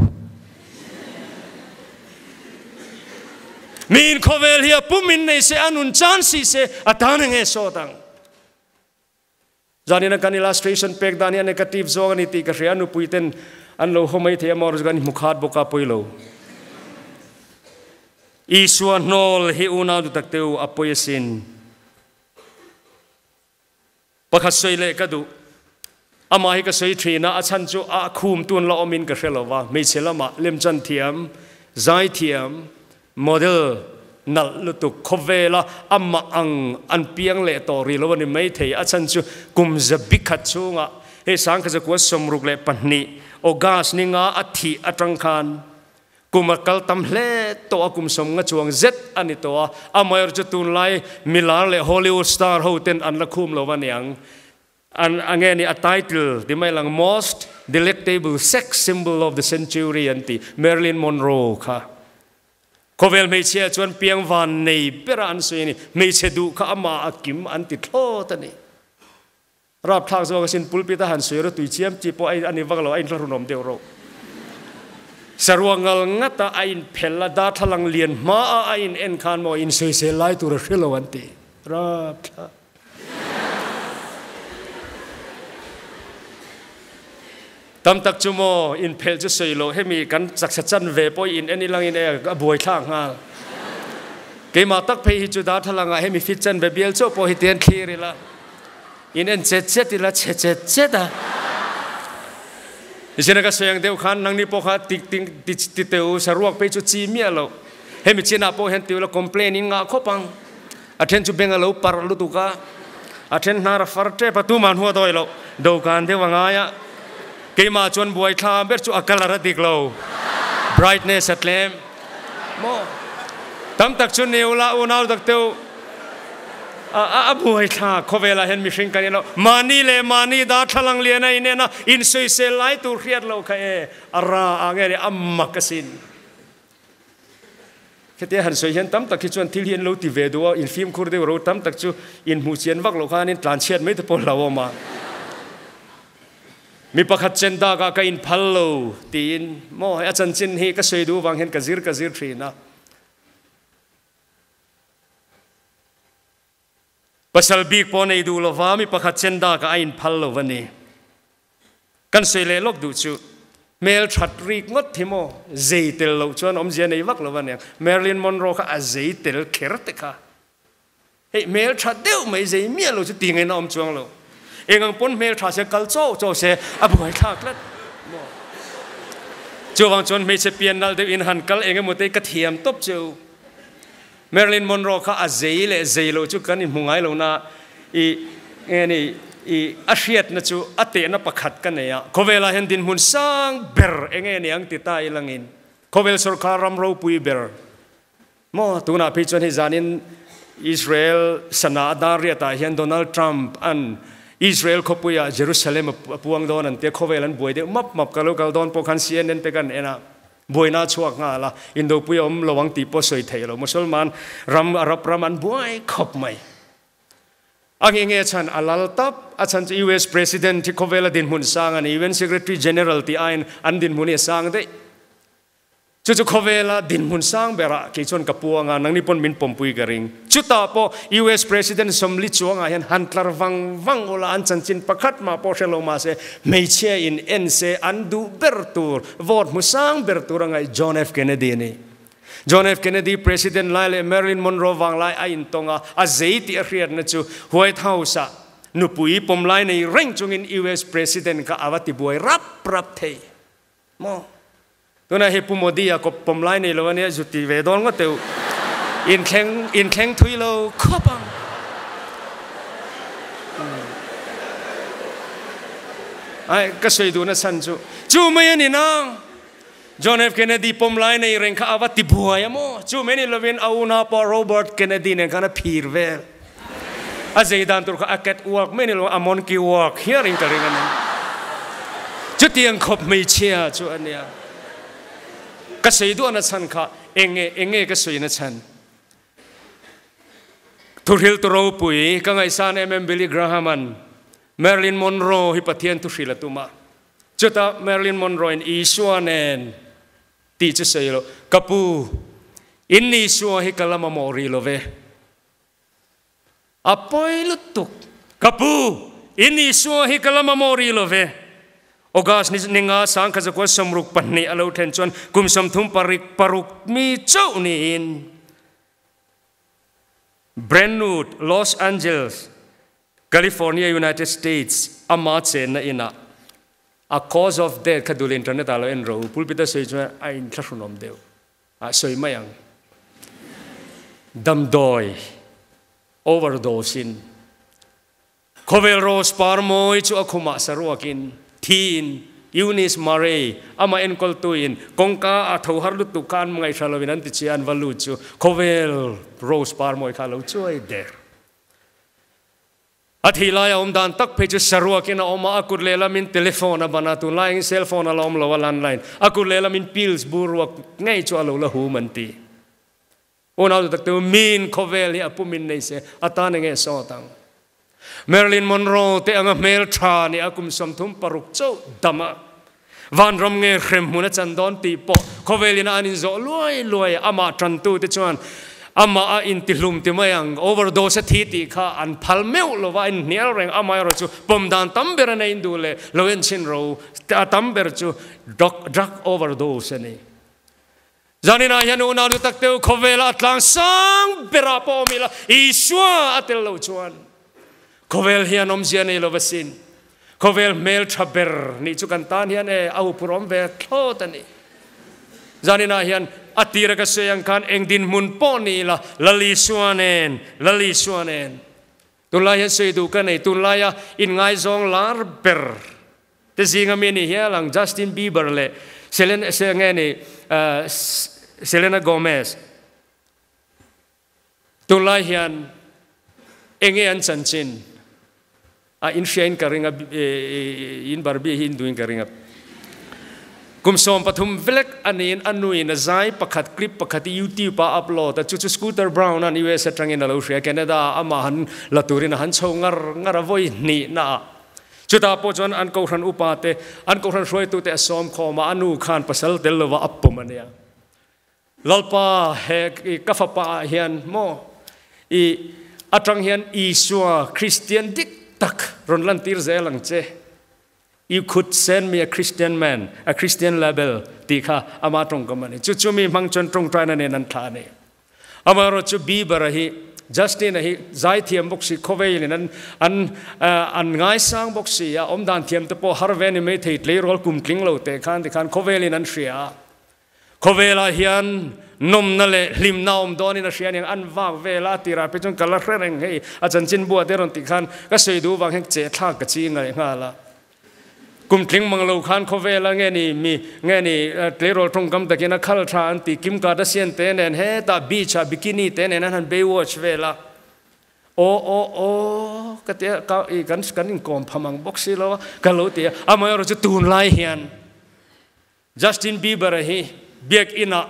Miin khawvel hi a pum in nei se, a nun chan si se, a tan enge sawt ang? Zanina kan illustration pek dan hi a negative zawng a ni tih ka hria, nupui ten an lo haw mai thei a maw kan hmu khat bawk a pawi lo. Isua hnawl hi unau dutak te u a pawi asin. Pakhat sawi leh ka duh. Amah hi ka sawi thin a, a chhan chu a khum tun la awmin ka hre lo va, hmeichhe lamah lemchan thiam, zaithiam, Model nalh lutuk khawvela amah ang an piang leh tawh rih lo a ni maithei. A chhan chu kum zabi khat chhungah hei Sangkhazakua 62 August ni nga a thih atang khan kum a kal tam hle tawh a, kum 50 chuang zet a ni tawh a. Amaherawhchu chu tunlai milar leh Hollywood star ho ten an la khum lo a niang. An a nge ni a title ti mai lang Most Delectable Sex Symbol of the Century an ti Marilyn Monroe kha khawvel hmeichhia chuan piang van nei bera an sawi a ni hmeichhe duh kha amah a kim an ti thlawt a ni rapthlak zawk asin pulpit a han sawi ro tui chiam chi pawh a ni vak lo a inthlahrunawm deuh ro saruak ngal ngata a inphel a darthlalang lian hma a a in en khan maw insawisel lai tur a hre lo an ti rapthlak Tam tak chu maw inphelh chu sawi loh hemi kan chaksa chan ve pawh in en ilang in e a buai thlak nghal. Keimah tak phei hi chu darthlalang ah hemi fit chan ve bial chauh pawh hi tian thlir ila in en chet chet ila chhe chet chet a. Zina ka sawi ang deuh khan nangni pawh kha ti ti ti teu saruak phei chu chi miah loh. Hemi chinah pawh hian ti ula complain in ngah khawp ang. A then chu beng a lo parh lutuk a, a then hnar a far tep a, tumah hnu a dawi loh. Dawhkan deuh a ngai a, keimah chuan buai thla ber chu a colour a dik lo, brightness a tlem maw? Tam tak chu neu la unau tak deuh a a buai thla khawvelah hian mihring kan inlo mahni leh mahni darthlalang lian a inen a, insawisel lai tur hriat loh kha e a ra ang e a mak asin. Hetia han sawi hian tam tak hi chuan thil hi an lo ti ve duh a, in fimkhur deuh ro tam tak chu in hmuh chian vak loh khanin tlan chhiat mai te pawh hlauhawm a. Mi pakhat chen dakah ka in phal lo tiin maw hei a chanchin hi ka sawi duh vang hian ka zir ka zir thin a. Pasal bik pawh nei duh lova mi pakhat chen dakah a in phal lo a ni. Kan sawi leh lawk duh chu hmel that rik ngawt hi maw zei tel loh chuan awmzia nei vak lo a nia. Marilyn Monroe kha a zei tel kher te kha. Hei hmel tha deuh mai zei miah lo chu ti ngaihna awm chuang lo. Eng ang pawn hmel tha se kal chaw chaw se a buai thlak tlat maw. Chuvang chuan hmeichhe pian nalh deuh in han kal eng emaw te ka thiam tawp cheu. Marilyn Monroe kha a zei leh zei lo chu kan inhmu ngai lo na i nge ni i a hriatna chu a tehna pakhat ka nei a, khawvelah hian dinhmun sang ber enge ni ang ti ta ilangin khawvel sorkar ram ropui ber maw tunah phei chuan hei zanin Israel sana a dar riatah hian Donald Trump an Israel khawpuiah Jerusalem a puang dawn an tia khawvel an buai deuh map map ka lo kal dawn pawh khan CNN te kan en a. Buaina a chhuak nghal a, Indopui a awm lo ang tih pawh sawi theih lo. Musalman ram, Arab ram an buai khawp mai. A nge nge chhan a lal tap, a chhan chu US President hi khawvela dinhmun sang a ni, UN Secretary General tih aiin an dinhmun hi a sang daih. Chu chu khawvela dinhmun sang berah kei chuan ka puang a, nangni pawn min pawmpui ka ring. Chutah pawh US President sawmli chuangah hian han tlar vang vang ula an chanchin pakhat mah pawh hre lo mahse hmeichhia in en se an duh ber tur vote hmu sang ber tur a ngaih John F Kennedy a ni. John F. Kennedy President lai leh Marilyn Monroe vanglai a intawng a, a zei tih a hriatna chu White House-ah nupui pawmlai nei reng chungin US President kha a va tibuai rap rap thei maw? Tunah hi Pu Modi-a kawp pawmlai nei lo a nia, zu ti ve dawn ngawt teh u. Inthleng, inthleng thui lo khawp ang. Ai, ka sawi duhna chhan chu, chu mai a ni nang. John F. Kennedy pawmlai nei reng kha a va ti buai a maw? Chu mai ni lovin a unaupa Robert Kennedy nen khan a phir vel. A zei dan tur kha a cat walk mai ni lo, a monkey walk hial in ka ring a ni. Chutiang khawp hmeichhia chu a nia. Ka sawi duahna chhan kha enge enge ka sawina chhan? Thuhriltu ropui ka ngaihsan em em Billy Graham-a'n Marilyn Monroe hi Pathian thuhril a tum a. Chutah Marilyn Monroe-in Isua nen tih chu sawi lo, Ka pu, in Isua hi ka la mamawh rih lo ve. A pawi lutuk. Ka pu, in Isua hi ka la mamawh rih lo ve. August ni ninga sangkha zakua 62 a lo thlen chuan kum 36 paruk mi chauh niin Brentwood, Los Angeles, California, United States, ama chenna inah a cause of death kha dul internet ah lo en rawh u, pulpit a sawi chuan a inthlahrunawm deuh a sawi mai ang. Damdawi overdose in khawvel rose par mawi chu a khumah saruakin thiin Eunice Murray amah enkawltuin kawngka a tho har lutuk kha an ngaihhra lovin an ti chiah an va lut chu khawvel rose par mawi kha a lo chuai der. A thih laia awm dan tak phei chu saruakin a awm a, a kut lehlamin telephone a ban a, tunlai angin cell phone a la awm lo a, landline, a kut lehlamin pills bur ruak ngei chu a lo la hum an ti. Unau tu tak te u, miin khawvel hi a pumin nei se, a tan enge sawt ang? Marilyn Monroe te anga hmel tha nih a kum 36 chauh dam a, vanram nge hrem hmun a chan dawn tih pawh khawvelin a an inzawh luai luai a, amah tantute chuan amah a intihlum ti mai ang, overdose a thi tih kha an phal meuh lo va, a inhnial reng, amaherawh chu pawm dan tam ber a nei induh leh lo enchhin ro a tam ber chu drug overdose a ni. Zaninah hian unau nu tak teu khawvela a tlang sang berah pawh awm ila Isua a tel lo chuan khawvel hian awmzia nei lo va sin. Khawvel hmel tha ber nih chu kan tan hian e a huphur awm ve thlawt a ni. Zaninah hian a tira ka sawi ang khan eng dinhmun pawh ni ila Lal Isua nen, Lal Isua nen. Tunlai hian sawi duh ka nei, tunlaia inngaizawng lar ber te zinga mi ni hial ang Justin Bieber leh Selena nge ni Selena Gomez tunlai hian enge an chanchin a in hria in ka ring a in Barbie hi in duh in ka ring a kum 13 velek aniin a nuin a zai pakhat clip pakhat hi YouTube a upload a chu chu Scooter Braun an US atangin a lo hria Canada amah han la turin a han chho ngar ngar a vawi hnih na ah Chutah pawh chuan an kohhran upa te, an kohhran hruaitute a sawm khawm a, a nu khan pasal tel lova a pawm a nia. Lalpa, he ka fapa ah hian maw i atang hian Isua Kristian dik tak rawn lantir zel ang che. You could send me a Christian man, a Christian label tih kha ama tawngkam a ni. Chu chu mi hmang chuan tawngtaina nen an thlah a ni. Amaherawh chu Bieber-a hi Justin-a hi zaithiam bawk si, khawveilin an an an ngaisang bawk si a, awmdan thiam te pawh har ve ni mai thei tleirawl kum tling lo teh khan tikhan khawvelin an hria a. Khawvelah hian nawmna leh hlimna awm dawnin a hria aniang an vak vel a, a tirah phei chuan ka la hre reng hei a chanchin buah te rawn tih khan ka sawi duh vang hian chehthlak ka chi ngaih nghal a. Kum tling mang lo khan khawvel a nge ni mi nge ni tleirawl tawngkam takin a khal tha an ti Kim Kardashian te nen hetah beach ah bikini te nen an han Baywatch vel a aw aw aw ka ti a ka i kan kan inkawm pham ang bawk si lo a ka lo ti a amaherawh chu tunlai hian Justin Bieber-a hi biakinn ah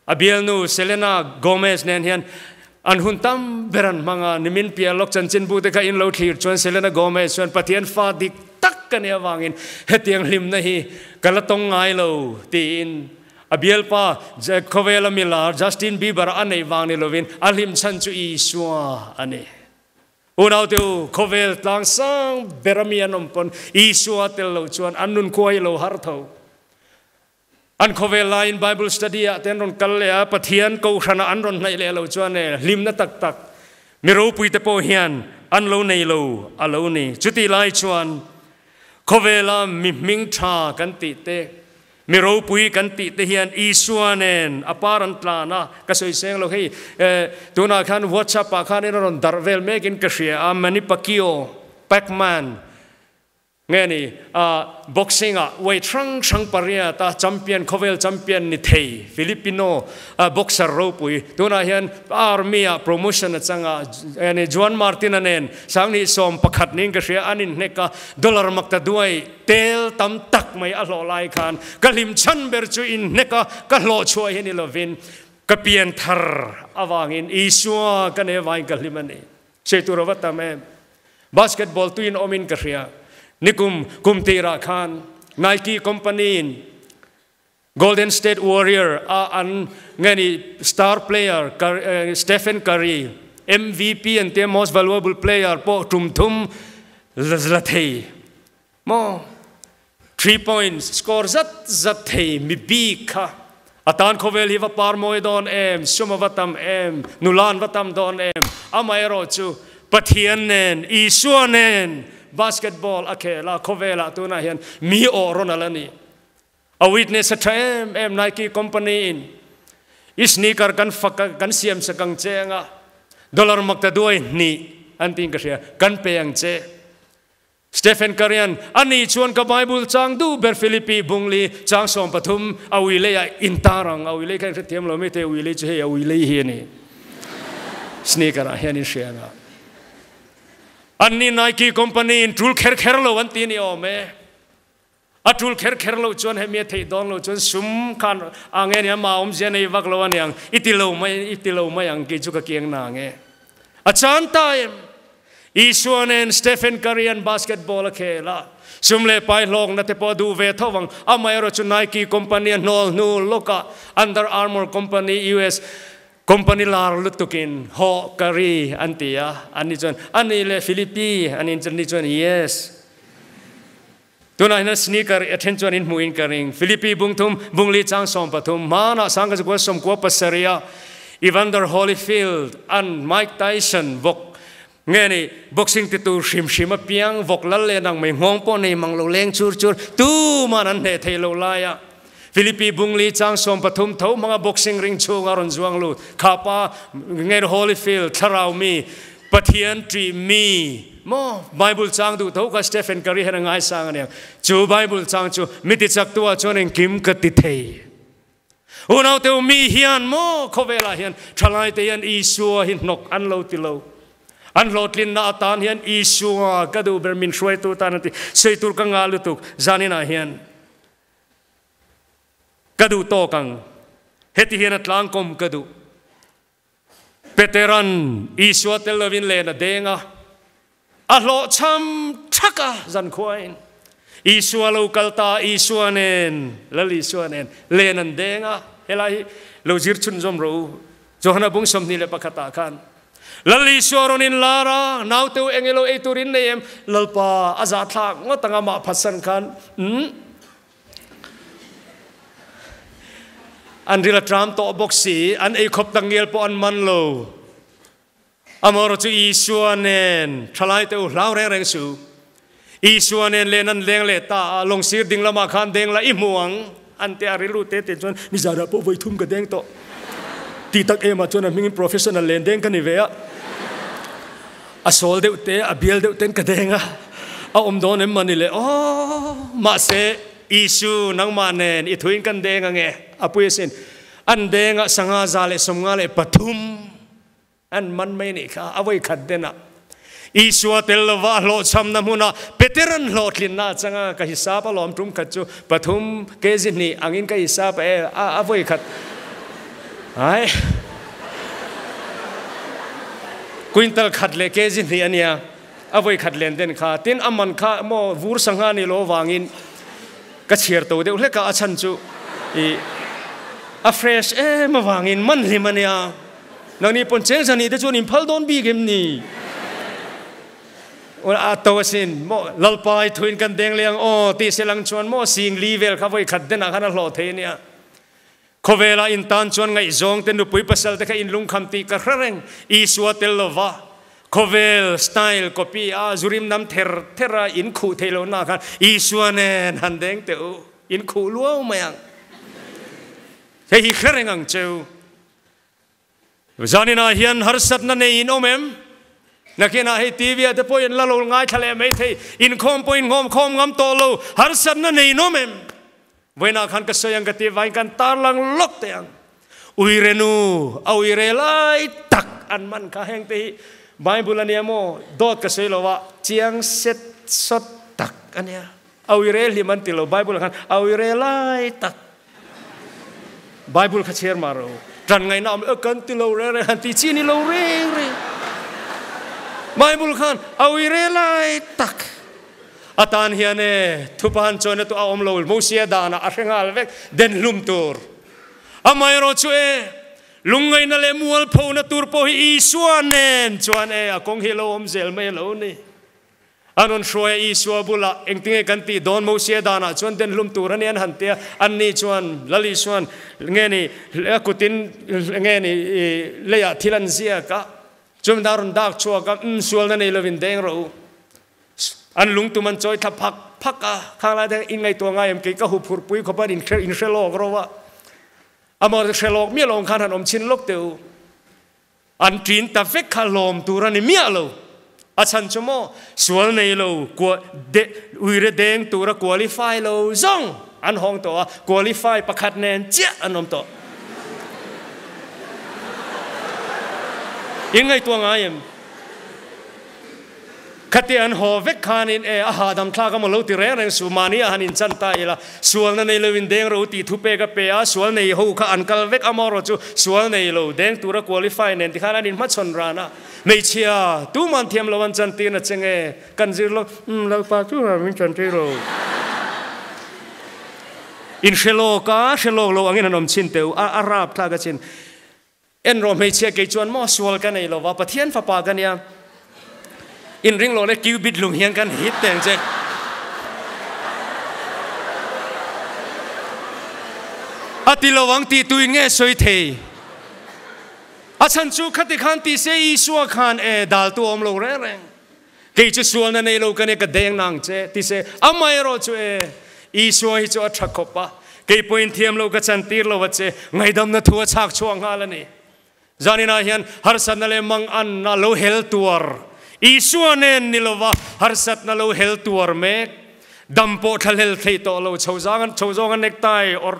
a bialnu Selena Gomez nen hian an hun tam ber an hmang a, nimin piah lawk chanchinbu te kha in lo thlir chuan Selena Gomez chuan Pathian fa dik tak ka nih avangin hetiang hlimna hi ka la tawng ngai lo tiin a bialpa khawvela milar Justin Bieber-a a neih vang ni lovin a hlim chhan chu Isua a ni. Unaute u, khawvel tlang sang ber a mi an awm pawn Isua tel lo chuan an nun khua hi lo har tho. An khawvel laiin Bible study ah te an rawn kal leh a, Pathian kohhranah an rawn hnaih leh lo chuan e, hlimna tak tak mi ropui te pawh hian an lo nei lo a lo ni. Chutih lai chuan khawvela mi hming tha kan tih te, mi ropui kan tih te hian Isua nen a par an tlan a, ka sawi seng lo hei tunah khan WhatsApp ah khan in a rawn darh vel mekin ka hria a, Manny Pacquiao, Pacman, Nge ni a boxing ah weight hrang hrang pariat a champion khawvel champion ni thei Filipino boxer ropui tunah hian army ah promotion a chang a nge ni Juan Martin a nen sanghnih 11 niin ka hria an inhnek a dollar makta duai tel tam tak mai a hlawh lai khan ka hlim chhan ber chu inhnek a ka hlawh chhuah hi ni lovin ka pian thar avangin Isua ka nei avangin ka hlim a ni. Sei tur a va tam em. Basketball tuin awmin ka hria. Nikum kum tirah khan Nike company in Golden State Warrior a an nge ni star player Stephen Curry MVP an tia most valuable player pawh tum thum la thei maw 3 points score zat zat thei mi bik kha a tan khawvel hi va par mawi dawn em sum a va tam em nula an va tam dawn em amaherawh chu Pathian nen Isua nen basketball a khel a khawvelah tunah hian mi awh rawn a la ni a witness a tha em em Nike company in i sneaker kan fak kan siam sak ang che anga dollar makta duai hnih an tiin ka hria kan pe ang che Stephen Curry-a'n, Ani chuan ka Bible chang duh ber Philippi bungli chang 13 a ui leiah intar ang. A ui lei kha in hrethiam lo mai thei, a ui lei chu hei a ui lei hi a ni. Sneaker-ah hian in hria ang a. Anni Nike company in tul kher kher lo an ti a ni awm e. A tul kher kher lo chuan hemi a theih dawn lo chuan sum khan a nge nia ma awmzia nei vak lo aniang i ti lo mai i ti lo mai ang kei chu ka kiang na nge. A chan ta em? Isua nen Stephen Curry an basketball a khel a, sum leh pai hlawkna te pawh a duh ve tho ang. Amaherawh chu Nike company a hnawl hnu lawkah Under Armour company US company lar lutukin Hawh Curry an ti a, ani chuan ani leh Philippi an in chuan ni chuan yes. Tunah hian sneaker a then chuan in hmuh in ka ring. Philippi bung thum bungli chang 13 hmanah sangka zakua 97 a Evander Holyfield an Mike Tyson vawk nge ni boxing ti tur hrim hrim a piang vawk lal leh nang mai nghawng pawh nei mang lo leng chur chur tuman an hneh thei lo lai a Philippi bungli chang 13 tho hmanga boxing ring chhunga rawn zuang lut khapa nge Holyfield thlarau mi Pathian ṭih mi maw Bible chang duh tho kha Stephen Curry hian a ngaisang a niang. Chu Bible chang chu mi ti chak tu ah chuan engkim ka ti thei. Unau teu mi hian maw khawvelah hian thalai te hian Isua hi hnawk an lo ti lo. An hlawhtlinna atan hian Isua ka duh ber min hruaitu tan an ti. Sei tur ka ngah lutuk zaninah hian ka duh tawk ang. Heti hian a tlangkawm ka duh. Peteran Isua tel lovin len a deng a, a hlawhchham thak a zankhuain. Isua lo kal ta, Isua nen, Lal Isua nen len an deng a. Helai hi lo zir chhunzawm rawh u. Johana bung 21 ah khan Lal Isua rawn in lar a, naute u eng ilo ei tur in nei em? Lalpa a zahthlak ngawt ang amah phatsan khan, umm. An ril a tram tawh bawk si, an ei khawp takngial pawh an man lo. Amaherawh chu Isua nen thalai te u hlau reng reng suh. Isua nen len an leng leh ta a, lawngsir ding lamah khan deng la i hmu ang an ti a, rilru te te chuan nizanah pawh vawi thum ka deng tawh ti tak em ah chuan a hmingin professional len deng ka ni ve a. A sawl deuh te, a bial deuh ten ka deng a, a awm dawn em mani le aw, mahse Isu nangmah nen i thuin kan deng ange, a pui asin, an deng ah 153 an man mai nih kha, a vawi khat den ah Isua tel lova a hlawhchhamna hmunah Peter an hlawhtlinna a chang a, ka hisap a lawm tum khat chu pathum kg hnih angin ka hisap a e, a vawi khat ai. Quintal khat leh kg hnih a nia, a vawi khat len den kha. Tin, a man kha maw vur sangha ni lo avangin ka chhiar to deuh hlek a, a chhan chu i a fresh em avangin man hlim a nia. Nangni pawn cheng zan nih te chuan in phal dawn bik em ni? A to asin maw Lalpa i thuin kan deng leh ang aw tih se lang chuan maw sing li vel kha vawi khat denah khan a hlawh thei ania. Khawvela in tan chuan ngaihzawng te nupui pasal te kha in lungkham tih ka hre reng. Isua tel lova khawvel style copy a zurim nam ther ther a in khuh theih lohna khan Isua nen han deng teh u, in khuh luau mai ang. Hei hi hre reng ang cheu. Zaninah hian harsatna nei in awm em? Nakinah hei TV ah te pawh in la lo ngaithla leh mai thei, inkhawm pawh in nghawmkhawm ngam tawh lo, harsatna nei in awm em? Vawiinah khan ka sawi ang ka ti vangin kan tarlang lawk teh ang. Uire nu, a uire lai tak an man kha heng te hi Bible a nia maw? Dawt ka sawi lo a, chiang set sawt tak a nia. A uire hlim an ti lo, Bible ah khan a uire lai tak. Bible kha chhiar mah ro. Ṭan ngaihna awm e kan ti lo reng reng han ti chi ni lo reng reng. Bible khan a uire lai tak atan hian e thupa han chuan tu a awm lo Mosia danah a hre nghal vek den hlum tur. Amaherawh chu e lungngaihna leh mualphona tur pawh hi Isua nen chuan e a kawng hi a lo awm zel mai a lo ni. An rawn hruai a, Isua bulah, Engtinge kan tih dawn? Mosia danah chuan den hlum tur a ni an han ti a. Anni chuan, Lal Isua'n nge ni a kutin nge ni leiah thil an ziak a, chumi dan a rawn dak chhuak a, Umm, sualna nei lovin deng rawh u. An lungtum an chawi thla phak phak a, khang lai te in ngaihtuah ngai em kei ka huphurh pui khawp a, in hre lawk ro a. Amah hre lawk miah lo ang khan han awm chhin lawk teh u. An ṭin ta vek kha hlawm tur a ni miah lo. A chhan chu maw, sual nei lo, kua, de, uire deng tura qualify lo zawng an hawng tawh a, qualify pakhat nen chiah an awm tawh. In ngaihtuah ngai em? Khati an haw vek khanin e a hahdam thlak a maw lo ti reng reng suh, mahni a han inchan ta ila, sualna nei loin deng ro tih thu pek a pe a, sual nei ho kha an kal vek amaherawh chu sual nei lo deng tura qualify nen tikhan an inhmachhawn ran a, hmeichhia tuman thiam lo an chantir na che nge kan zir lo, umm Lalpa chu min chantir lo. In hre lawk a, hre lawk lo angin an awm chhin teh u, a rap thlak a chin. En rawh hmeichhia kei chuan maw sual ka nei lova Pathian fapa ka nia in ring lo le cubit lung hian kan hit teng che. A ti lo ang tih tuin nge sawi thei? A chhan chu khati khan ti se Isua khan e dal tu awm lo reng reng. Kei chu sualna nei lo ka nia ka deng nang che ti se amaherawh chu e Isua hi chu a tha khawp a kei pawhin thiam lo ka chan tir lo a che ngaihdamna thu a chhak chhuak nghal a ni. Zaninah hian harsatna leh manganna lo hel tuar Isua nen ni lova harsatna lo hel tuar mek dam pawh thlahlel thei tawh lo chho zang chho zawnga necktie or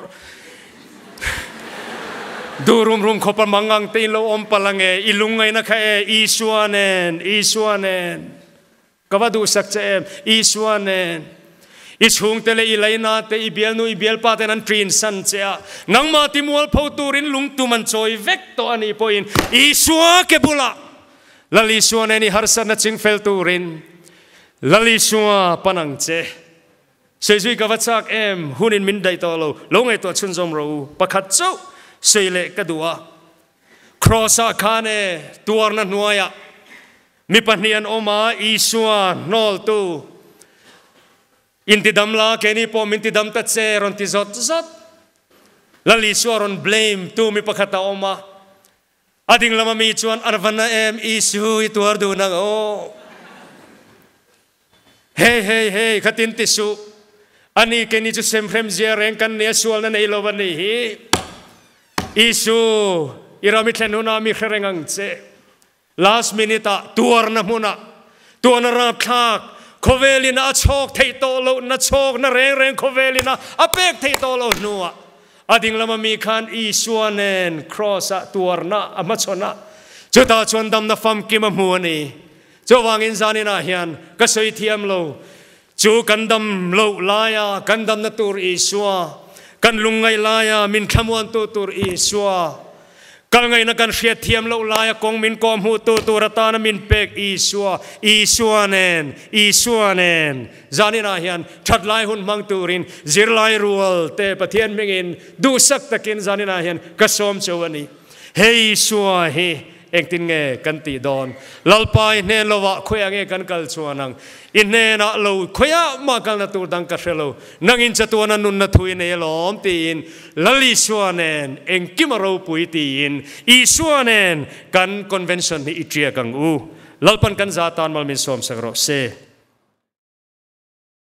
duh rum rum khawpa mangang te in lo awm palh ange i lungngaihna kha e Isua nen Isua nen ka va duhsak che em Isua nen i chhungte leh i laina te i bialnu i bialpa ten an ṭin san che a nangmah timualpho turin lungtum an chawi vek tawh anih pawhin Isua ke bulah Lal Isua nen i harsatna chingfel turin Lal Isua pan ang che. Seizui ka va chak em, hunin min daih tawh lo, lo ngaihtuah chhunzawm rawh u, pakhat chauh sei leh ka duh a. Kraws-ah khan e, tuarna hnuaiah mi pahnih an awm a, Isua hnawltu intidam la, keini pawh min tidam ta che rawn ti zawt zawt. Lal Isua rawn blame tu mi pakhat a awm a. A ding lama mi chuan a va na em Isu i tuar duh nang aw. Hei hei hei khatin ti suh. Ani keni chu semhrem zia reng kan nia sualna nei lo ani hi. Isu i ram i thlen hunah mi hre reng ang che. Last minute ah tuarna hmunah tuarna rapthlak khawvelin a chhawk theih tawh loh na chhawk na reng reng khawvelin a a pek theih tawh loh hnuah A ding lama mi khan Isua nen Kraws-ah tuarna a hmachhawn a, chutah chuan damna famkim a hmu a ni. Chuvangin zaninah hian ka sawi thiam lo, chu kan dam loh laia kan damna tur Isua, kan lungngaih laia min thlamuantu tur Isua, Kal ngaihna kan hriat thiam loh laia kawng min kawh hmuhtu tur atana min pek Isua, Isua nen, Isua nen. Zaninah hian that lai hun hmang turin zirlai rual te Pathian hmingin duhsak takin zaninah hian ka sawm cheu a ni. He Isua hi Engtin nge kan tih dawn? Lalpa i hnen lovah khawiah nge kan kal chuan ang? I hnenah lo khawiah mah kalna tur dang ka hre lo. Nangin chatuana nunna thu i nei alawm tiin Lal Isua nen engkim a ropui tiin Isua nen kan convention hi i tiak ang u. Lalpan kan za tan mal min sawmsak rawh se.